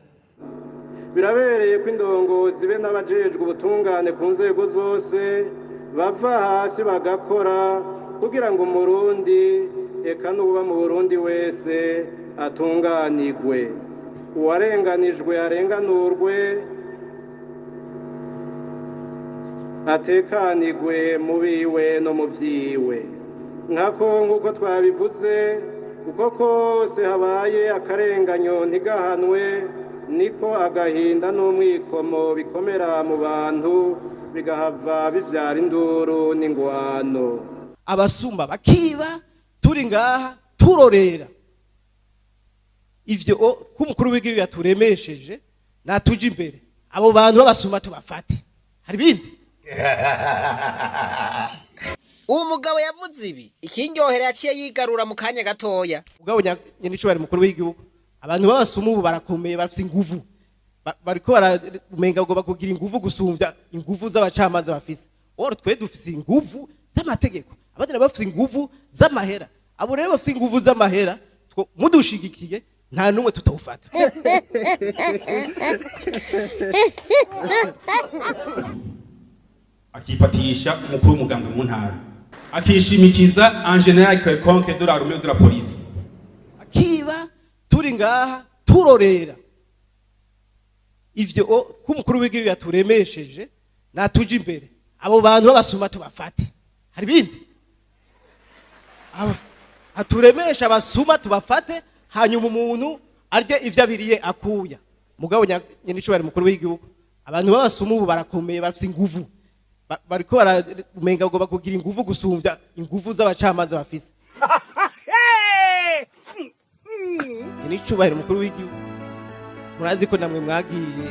Birabereye ko indongozi be n'abajejwe ubutungane ku nzego zose bava hasi bagakora kugira ngo Umurundi, eka n'uba mu Burundi wese, atunganirwe, uwarenganijwe arenganurwe, atekanirwe mu biwe no mu vyiwe. Nkako nk'uko twabivuze, uko kose habaye akarenganyo ntigahanwe, niko agahinda n'umwikomo bikomera mu bantu, bigahava bivyara induru n'ingwano. Abasuma bakiba turi ngaha turorera. Ivyo ko umukuru w'igihugu yaturemesheje, natuje imbere abo bantu b'abasuma tubafate. Hari ibindi. Uwo mugabo yavuze ibi, ikindyohera yaciye yigarura mu kanya gatoya. Mugabo nyene icubahiro umukuru w'igihugu, abantu b'abasuma ubu barakomeye, barafise inguvu. Bariko baramenga ngo bakugira inguvu gusumvya inguvu z'abacamanza bafise. Oro twe dufise inguvu z'amategeko, abandi nabo bafise inguvu z'amahera. Abo rero bafise inguvu z'amahera, mudushigikiye nta n'umwe tutawufata. Akifatisha umukuru w'umugambwe mu ntara, akishimikiza en général quelconque de l'armée, de la police. Akiba turi ngaha turorera. Ivyo ko umukuru w'igihugu yaturemesheje, natuje imbere abo bantu b'abasuma tubafate. Hari ibindi. Aturemesha abasuma tubafate, hanyuma umuntu arye ivyo abiriye akuya. Mugabo nyene icubahiro umukuru w'igihugu, abantu b'abasuma ubu barakomeye, barafise inguvu. Bariko baramenga ngo bakugira inguvu gusumvya inguvu z'abacamanza bafise. Nyene icubahiro umukuru w'igihugu, murazi ko namwe mwagiye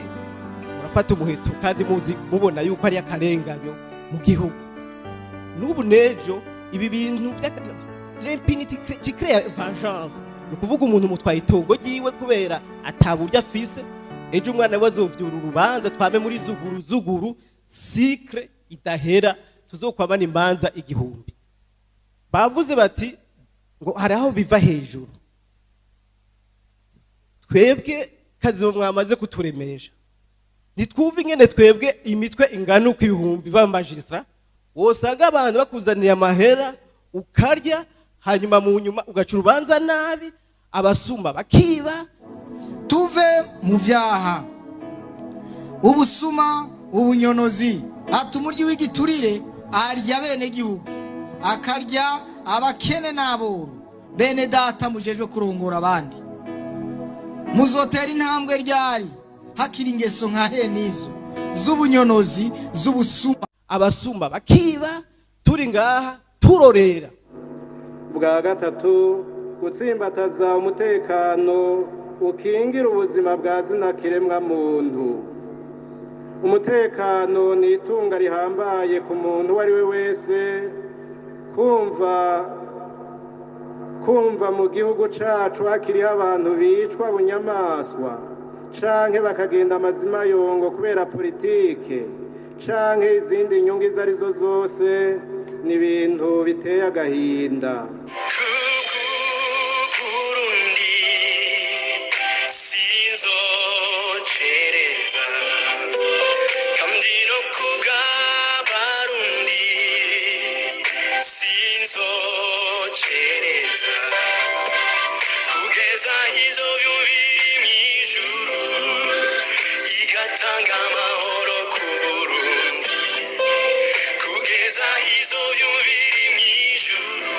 murafata umuheto kandi muzi, mubona yuko ari akarenganyo mu gihugu. N'ubu nejo ibi bintu l'impunité qui crée vengeance. Ni ukuvuga umuntu mutwaye itongo ryiwe kubera ataburyo afise, ejo umwana we azovyura urubanza, twame muri zuguru zuguru cycle idahera, tuzokwamana imanza 1000. Bavuze bati ngo hari aho biva hejuru. Twebwe kazi mwamaze kuturemesha, ntitwumve ingene twebwe imitwe ingana uko ibihumbi b'amajistra. Wosanga abantu bakuzaniye amahera ukarya, hanyuma mu nyuma ugaca urubanza nabi, abasuma bakiba. Tuve mu vyaha, ubusuma, ubunyonozi. Ati umuryi w'igiturire arya bene gihugu, akarya abakene n'aboro. Bene data mujejwe kurongora abandi, muzotera intambwe ryari hakiri ingeso nka henizo z'ubunyonozi, z'ubusuma? Abasuma bakiba turi ngaha turorera. Bwa gatatu, gutsimbataza umutekano ukingira ubuzima bwa zina kiremwa muntu. Umutekano ni itunga rihambaye ku muntu uwo ari we wese. Kumva mu gihugu cacu hakiriho abantu bicwa bunyamaswa canke bakagenda amazima yongo kubera politike canke izindi nyungu izo arizo zose, ni ibintu biteye agahinda. Burundi sinzocereza, kandi no kubw'Abarundi sinzocereza, kugeza izo biri mw'ijuru igatanga amahoro ku Burundi, kugeza izo biri mw'ijuru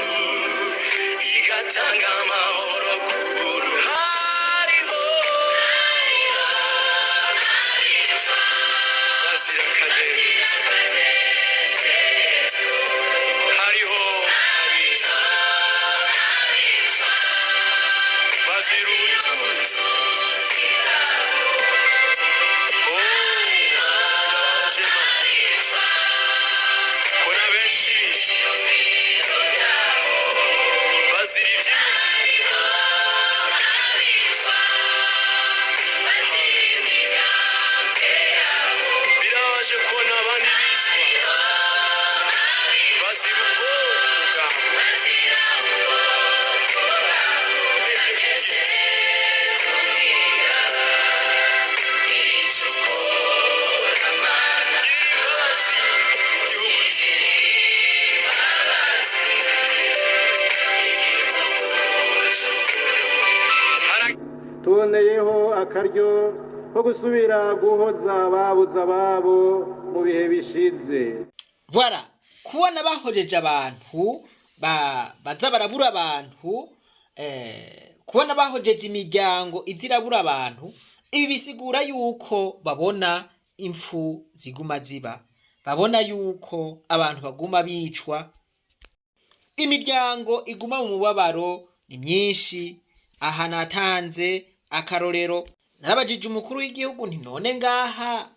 igatanga amahoro ku Burundi. Hariho bazira akadendezo, hariho abiza bazira ubutunzi. Oh, birababaje kubona benshi bazira ivyiyumviro. Birababaje kubona abandi bicwa bazira ubwoko bwabo. Tuboneyeho akaryo ko gusubira guhoza ababuze ababo mu bihe bishize. Voilà, kubona bahojeje abantu baza barabura abantu, kubona bahojeje imiryango izirabura abantu, ibi bisigura yuko babona impfu ziguma ziba, babona yuko abantu baguma bicwa, imiryango iguma mu mubabaro ni myinshi. Aha natanze akarorero, narabajije umukuru w'igihugu nti: "None ngaha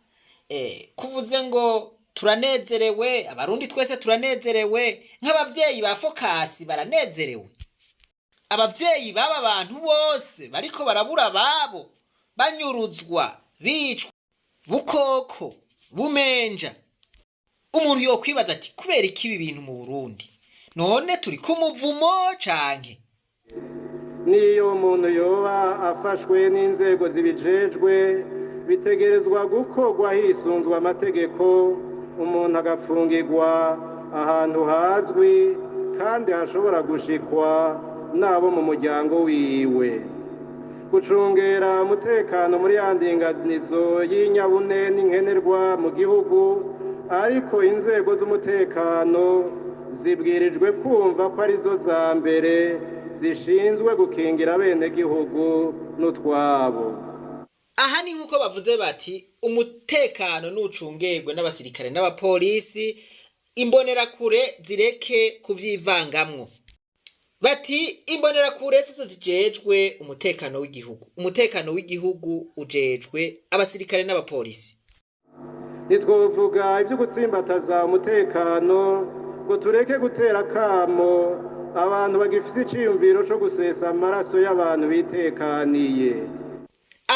kuvuze ngo turanezerewe, Abarundi twese turanezerewe, nk'abavyeyi ba Fokasi baranezerewe, abavyeyi b'aba bantu bose bariko barabura ababo, banyuruzwa, bicwa bukoko bumenja?" Umuntu yokwibaza ati: "Kubera iki ibi bintu mu Burundi? None turi ku muvumo canke?" N'iyo umuntu yoba afashwe n'inzego zibijejwe, bitegerezwa gukorwa hisunzwe amategeko, umuntu agapfungirwa ahantu hazwi kandi hashobora gushikwa n'abo mu muryango wiwe. Gucungera umutekano muri ya ndinganizo y'inyabune n'inkenerwa mu gihugu, ariko inzego z'umutekano zibwirijwe kumva ko arizo za mbere zishinzwe gukingira abenegihugu n'utwabo. Aha ni nk'uko bavuze bati umutekano nucungerwe n'abasirikare n'abapolisi, imbonerakure zireke kuvyivangamwo. Bati imbonerakure sizo zijejwe umutekano w'igihugu, umutekano w'igihugu ujejwe abasirikare n'abapolisi. Ntitwovuga ibyo gutsimbataza umutekano ngo tureke gutera akamo abantu bagifite iciyumviro co gusesa amaraso y'abantu bitekaniye.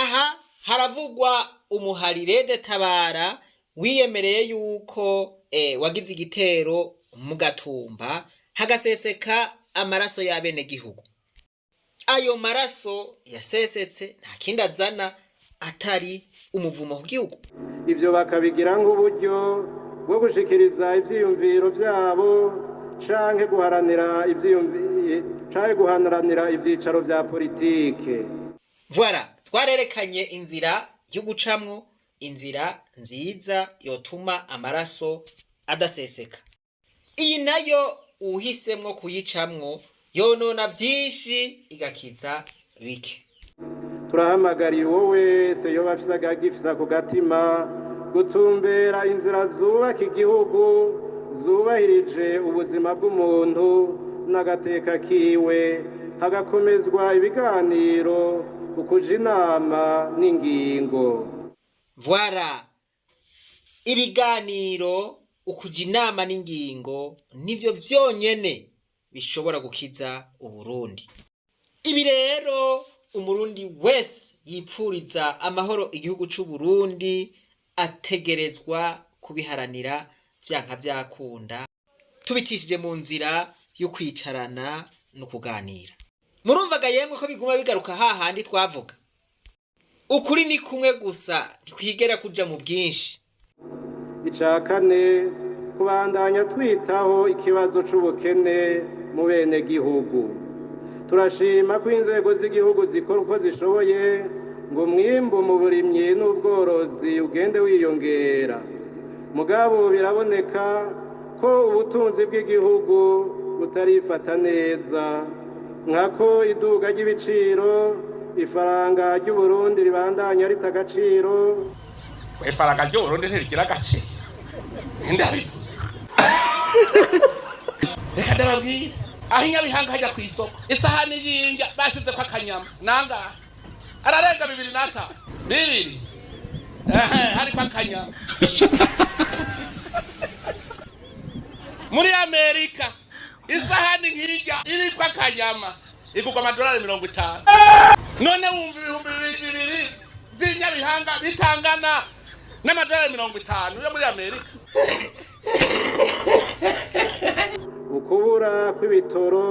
Aha haravugwa umuharire de Tabara wiyemereye yuko wagize igitero mu Gatumba, hagaseseka amaraso y'abenegihugu. Ayo maraso yasesetse nta kindi azana atari umuvumo ku gihugu. Ivyo bakabigira nk'uburyo bwo gushikiriza ivyiyumviro vyabo canke guharanira ivyicaro vya politike. Voilà, twarerekanye inzira yo gucamwo, inzira nziza yotuma amaraso adaseseka. Iyi nayo uhisemwo kuyicamwo yonona vyinshi igakiza bike. Turahamagariye uwo wese yoba afise agagifisa ku gatima gutumbera inzira zubaka igihugu, zubahirije ubuzima bw'umuntu n'agateka kiwe, hagakomezwa ibiganiro, ukuja inama n'ingingo. Voilà, ibiganiro, ukuja inama n'ingingo nivyo vyonyene bishobora gukiza Uburundi. Ibi rero umurundi wese yipfuriza amahoro igihugu c'Uburundi ategerezwa kubiharanira vyanka vyakunda, tubitishije mu nzira yo kwicarana no kuganira. Murumvaga yemwe ko biguma bigaruka hahandi twavuga. Ukuri ni kumwe gusa, ntikwigera kuja mu bwinshi. Ica kane, kubandanya twitaho ikibazo c'ubukene mu bene gihugu. Turashima ko inzego z'igihugu zikora uko zishoboye ngo umwimbu mu burimyi n'ubworozi ugende wiyongera. Mugabo biraboneka ko ubutunzi bw'igihugu butarifata neza, nkako iduga ry'ibiciro, ifaranga ry'Uburundi ribandanya rita agaciro. Ifaranga ry'Uburundi ntirigira agaciro, ndabivuze. Reka ndababwire, aho inyabihanga hajya ku isoko, isahani y'indya bashyizeko akanyama nangahe ararenga 2.5, 2, hariko akanyama. Muri Amerika isahani nk'irya iriko akanyama igurwa amadolari 50. None wumva 2000 vy'inyabihanga bitangana n'amadolari 50 yo muri Amerika. Ukubura kw'ibitoro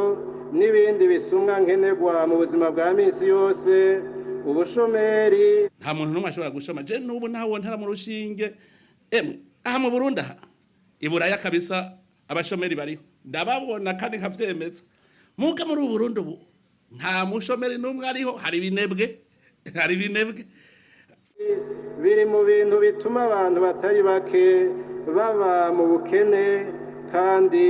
n'ibindi bisumwa nkenerwa mu buzima bwa misi yose, ubushomeri. Nta muntu n'umwe ashobora gushoma. Je n'ubu ntawo ntara mu rushinge. Emwe aha mu Burundi aha iburaya kabisa abashomeri bariho, ndababona kandi nkavyemeza. Muga muri Burundi ubu nta mushomeri n'umwe ariho, hari ibinebwe, hari ibinebwe. Biri mu bintu bituma abantu batari bake baba mu bukene kandi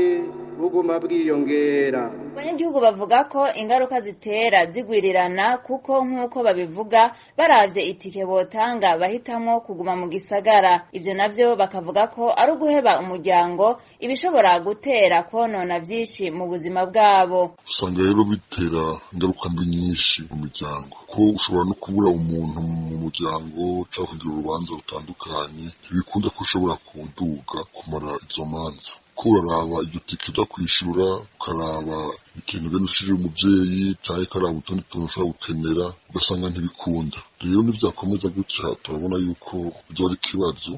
buguma bwiyongera. Abanyagihugu bavuga ko ingaruka zitera zigwirirana, kuko nk'uko babivuga baravye itike botanga bahitamwo kuguma mu gisagara. Ivyo navyo bakavuga ko ari uguheba umuryango, ibishobora gutera konona vyinshi mu buzima bwabo. Usanga rero bitera ingaruka mbi nyinshi mu miryango, ko ushobora no kubura umuntu mu muryango canke kugira urubanza rutandukanye, ntibikunda ko ushobora kuduga kumara izo manza. Ko uraraba iryo tike uja kwishura, ukaraba ikintu ugenda ushirira umuvyeyi canke ukaraba utundi tuntu ushobora gukenera, ugasanga ntibikunda. Rero nivyakomeza gutya turabona yuko bizoba ari ikibazo,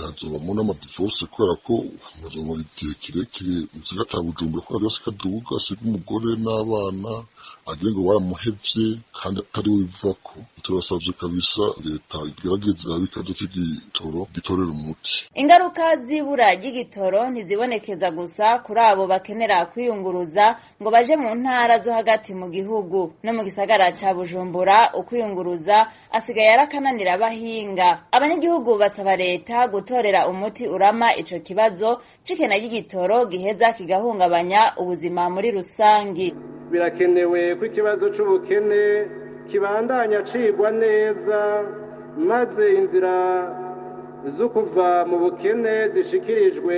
hazobamwo n'amadivorce kubera ko hazomara igihe kirekire mu gisagara ca Bujumbura, kubera vyose kaduga asiga umugore n'abana agire ngo baramuhevye kandi atari we bivako. Turasavye kabisa leta igerageze irabe ikibazo c'igitoro gitorere umuti. Ingaruka z'ibura ry'igitoro ntizibonekeza gusa kuri abo bakenera kwiyunguruza ngo baje mu ntara zo hagati mu gihugu. No mu gisagara ca Bujumbura ukwiyunguruza asigaye arakananira abahinga. Abanyagihugu basaba leta gutorera umuti urama ico kibazo c'ikena ry'igitoro giheza kigahungabanya ubuzima muri rusangi. Birakenewe ko ikibazo c'ubukene kibandanya cigwa neza, maze inzira zo kuva mu bukene zishikirijwe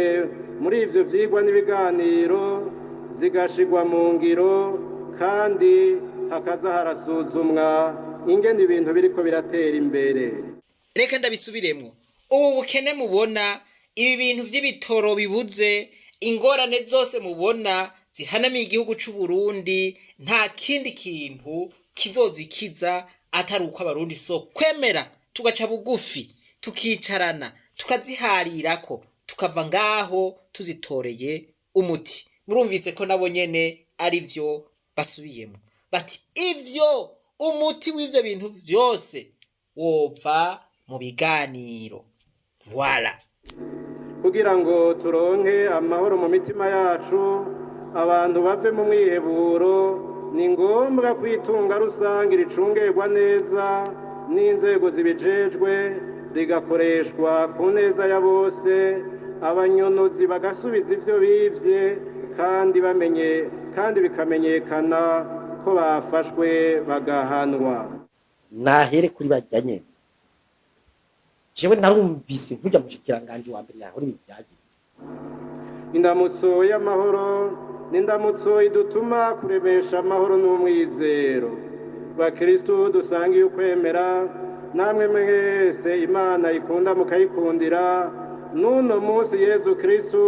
muri ivyo vyigwa n'ibiganiro zigashigwa mu ngiro, kandi hakaza harasuzumwa ingene ibintu biriko biratera imbere. Reka ndabisubiremwo. Ubu bukene mubona, ibi bintu vy'ibitoro bibuze, ingorane zose mubona zihanamiye igihugu c'Uburundi, nta kindi kintu kizozikiza atari uko abarundi so kwemera tugaca bugufi, tukicarana, tukaziharirako, tukava ngaho tuzitoreye umuti. Murumvise ko nabo nyene ari vyo basubiyemo, bati ivyo umuti w'ivyo bintu vyose wova mu biganiro. Voilà. Kugira ngo turonke amahoro mu mitima yacu, abantu bave mu mwiheburo, ni ngombwa ko itunga rusange ricungerwa neza n'inzego zibijejwe, rigakoreshwa ku neza ya bose, abanyonozi bagasubiza ibyo bibye kandi bamenye kandi bikamenyekana ko bafashwe bagahanwa. Nahere kuri bajya nyene. Jewe narumvise nkujya mushikiranganje wa mbere yahora ibintu byagiye. Indamutso y'amahoro ni indamutso idutuma kuremesha amahoro n'umwizero. Bakristu dusangiye ukwemera, namwe mwese Imana ikunda mukayikundira, n'uno munsi Yezu Kristu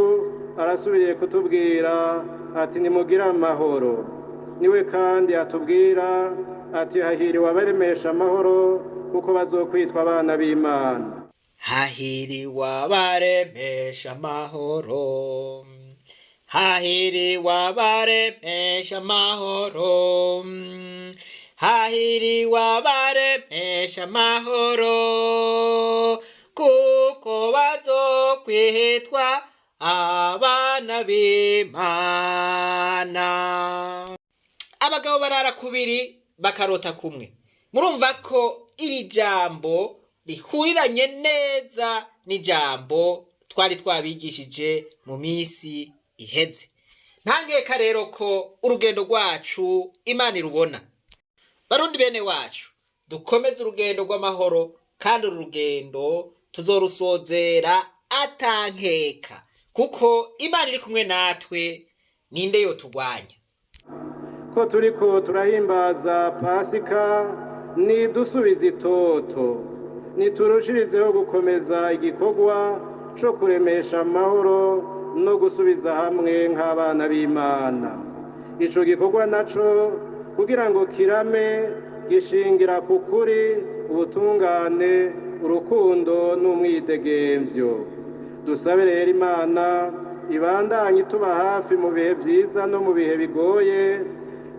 arasubiye kutubwira ati: "Nimugire amahoro." Niwe kandi atubwira ati: "Hahiriwe abaremesha amahoro, kuko bazokwitwa abana b'Imana." Hahiriwe abaremesha amahoro, hahiriwe abaremesha amahoro, hahiriwe abaremesha amahoro, kuko bazokwitwa abana b'Imana. Abagabo barara kubiri bakarota kumwe. Murumva ko iri jambo rihuriranye neza n'ijambo twari twabigishije mu minsi iheze. Ntangeka rero ko urugendo rwacu Imana irubona. Barundi bene wacu, dukomeze urugendo rw'amahoro, kandi uru rugendo tuzorusozera atankeka, kuko Imana iri kumwe natwe, ninde yotugwanya? Ko turiko turahimbaza Pasika, nidusubize itoto, niturushirizeho gukomeza igikorwa co kuremesha amahoro no gusubiza hamwe nk'abana b'Imana. Ico gikorwa naco, kugira ngo kirame, gishingira ku kuri, ubutungane, urukundo n'umwidegemvyo. Dusabe rero Imana ibandanye ituba hafi mu bihe vyiza no mu bihe bigoye,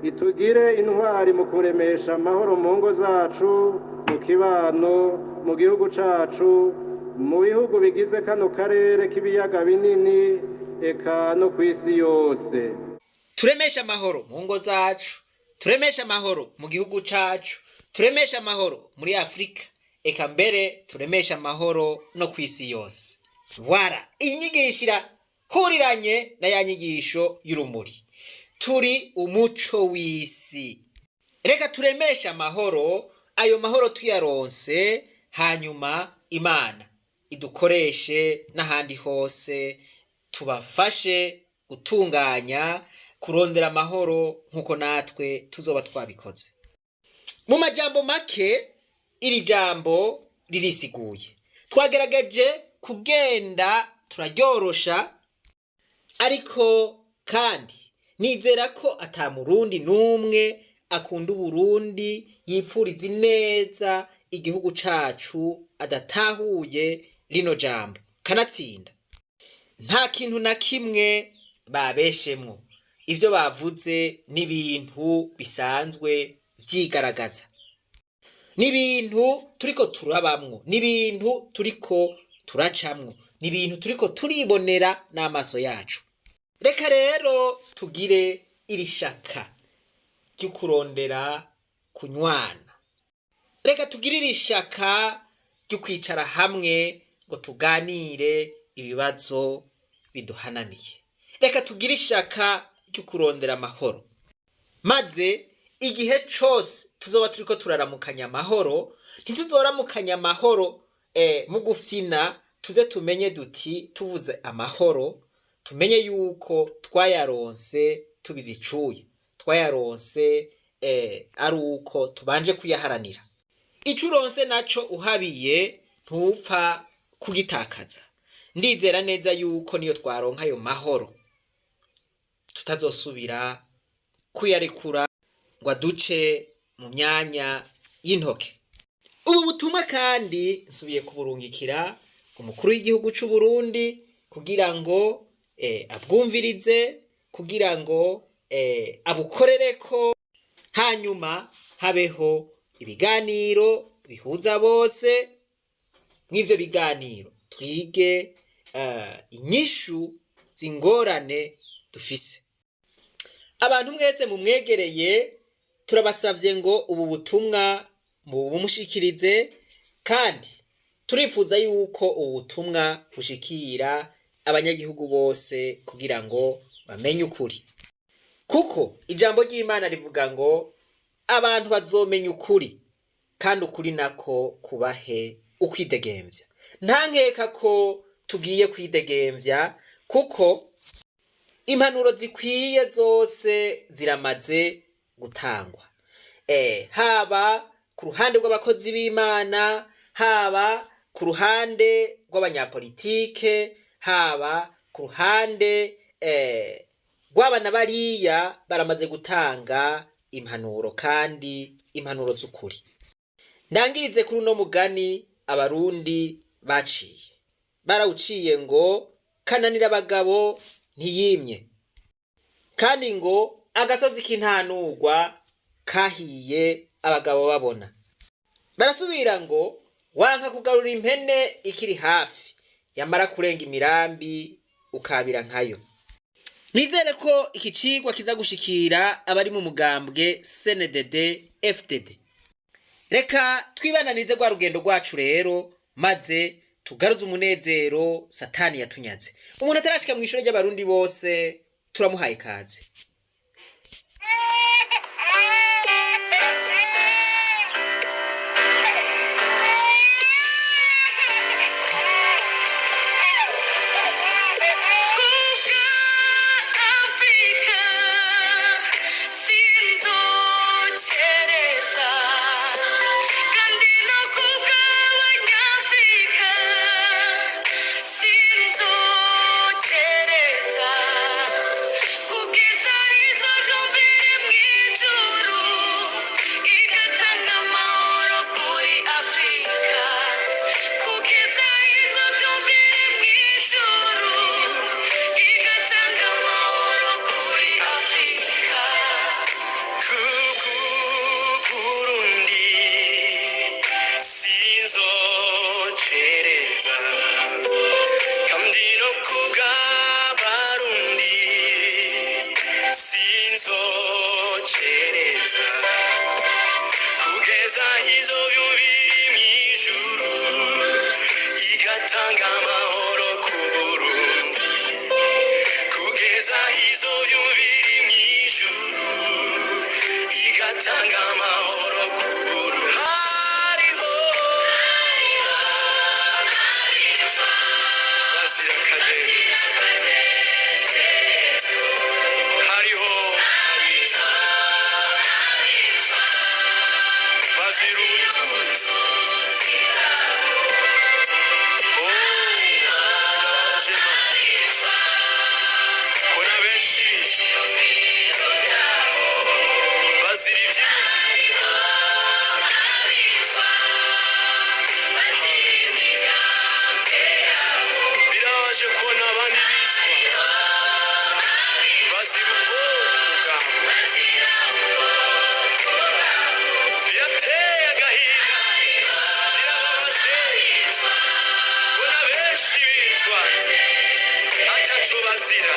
itugire intwari mu kuremesha amahoro mu ngo zacu, mu kibano, mu gihugu cacu, mu bihugu bigize kano karere k'ibiyaga binini, eka no ku isi yose. Turemeshe amahoro mu ngo zacu, turemeshe amahoro mu gihugu cacu, turemeshe amahoro muri Afurika, eka mbere turemeshe amahoro no ku isi yose. Voilà, iyi nyigisho irahuriranye na ya nyigisho y'urumuri. Turi umuco w'isi, reka turemeshe amahoro. Ayo mahoro tuyaronse, hanyuma Imana idukoreshe n'ahandi hose, tubafashe gutunganya kurondera amahoro nk'uko natwe tuzoba twabikoze. Mu majambo make, iri jambo ririsiguye. Twagerageje kugenda turaryorosha, ariko kandi nizera ko ata Murundi n'umwe akunda Uburundi, yipfuriza ineza igihugu cacu, adatahuye rino jambo. Kanatsinda nta kintu na kimwe babeshemwo. Ivyo bavuze n'ibintu bisanzwe vyigaragaza, n'ibintu turiko turabamwo, n'ibintu turiko turacamwo, n'ibintu turiko turibonera n'amaso yacu. Reka rero tugire iri shaka ryo kurondera kunywana, reka tugire iri shaka ryo kwicara hamwe ngo tuganire ibibazo biduhananiye, reka tugire ishaka ryo kurondera amahoro. Maze igihe cose tuzoba turiko turaramukanya amahoro, ntituzoramukanya amahoro mu gufyina. Tuze tumenye duti tuvuze amahoro, tumenye yuko twayaronse tubizicuye, twayaronse ari uko tubanje kuyaharanira. Ico uronse naco uhabiye ntupfa kugitakaza. Ndizera neza yuko niyo twaronka ayo mahoro, tutazosubira kuyarekura ngo aduce mu myanya y'intoke. Ubu butumwa kandi nsubiye kuburungikira umukuru w'igihugu c'u Burundi kugira ngo abwumvirize, kugira ngo abukorereko, hanyuma habeho ibiganiro bihuza bose. Mw'ivyo biganiro twige inyishu z'ingorane dufise. Abantu mwese mumwegereye, turabasavye ngo ubu butumwa mubumushikirize, kandi turifuza yuko ubu butumwa bushikira abanyagihugu bose kugira ngo bamenye ukuri, kuko ijambo ry'Imana rivuga ngo abantu bazomenya ukuri, kandi ukuri nako kubahe ukwidegemvya. Nta nkeka ko tugiye kwidegemvya, kuko impanuro zikwiye zose ziramaze gutangwa, haba ku ruhande rw'abakozi b'Imana, haba ku ruhande rw'abanyapolitike, haba ku ruhande rw'abana bariya, baramaze gutanga impanuro, kandi impanuro z'ukuri. Ndangirize kuri uno mugani Abarundi baciye, barawuciye ngo kananira abagabo ntiyimye, kandi ngo agasozi k'intanugwa kahiye abagabo babona. Barasubira ngo wanka kugarura impene ikiri hafi, yamara kurenga imirambi ukabira nkayo. Nizere ko iki cigwa kiza gushikira abari mu mugambwe CNDD FDD. Reka twibananize rwa rugendo rwacu rero, maze tugaruze umunezero Satani yatunyaze. Umuntu atarashika mu ishure ry'Abarundi bose turamuhaye ikaze. Afrika sinzocereza, kandi no kubw'Abanyafrika sinzocereza, kugeza izo jumvire mw'ijuru igatanga amahoro kuri Afrika, kugeza izo jumvire mw'ijuru igatanga amahoro kuri Afrika. Kuburundi sinzocereza, kandi no kubw'Abarundi sinzocereza, kugeza izo byubiri mw'ijuru igatanga amahoro ku Burundi, kugeza izo byumviri mw'ijuru igatanga amahoro ku Burundi. Hariho bazira akadendezo, hariho abiza bazira ubutunzi. Oh, birababaje kubona benshi bazira ibyiyumviro. Birababaje kubona abandi bicwa bazira ubwoko bwabo. Birateye agahinda, birababaje kubona benshi bicwa ataco bazira.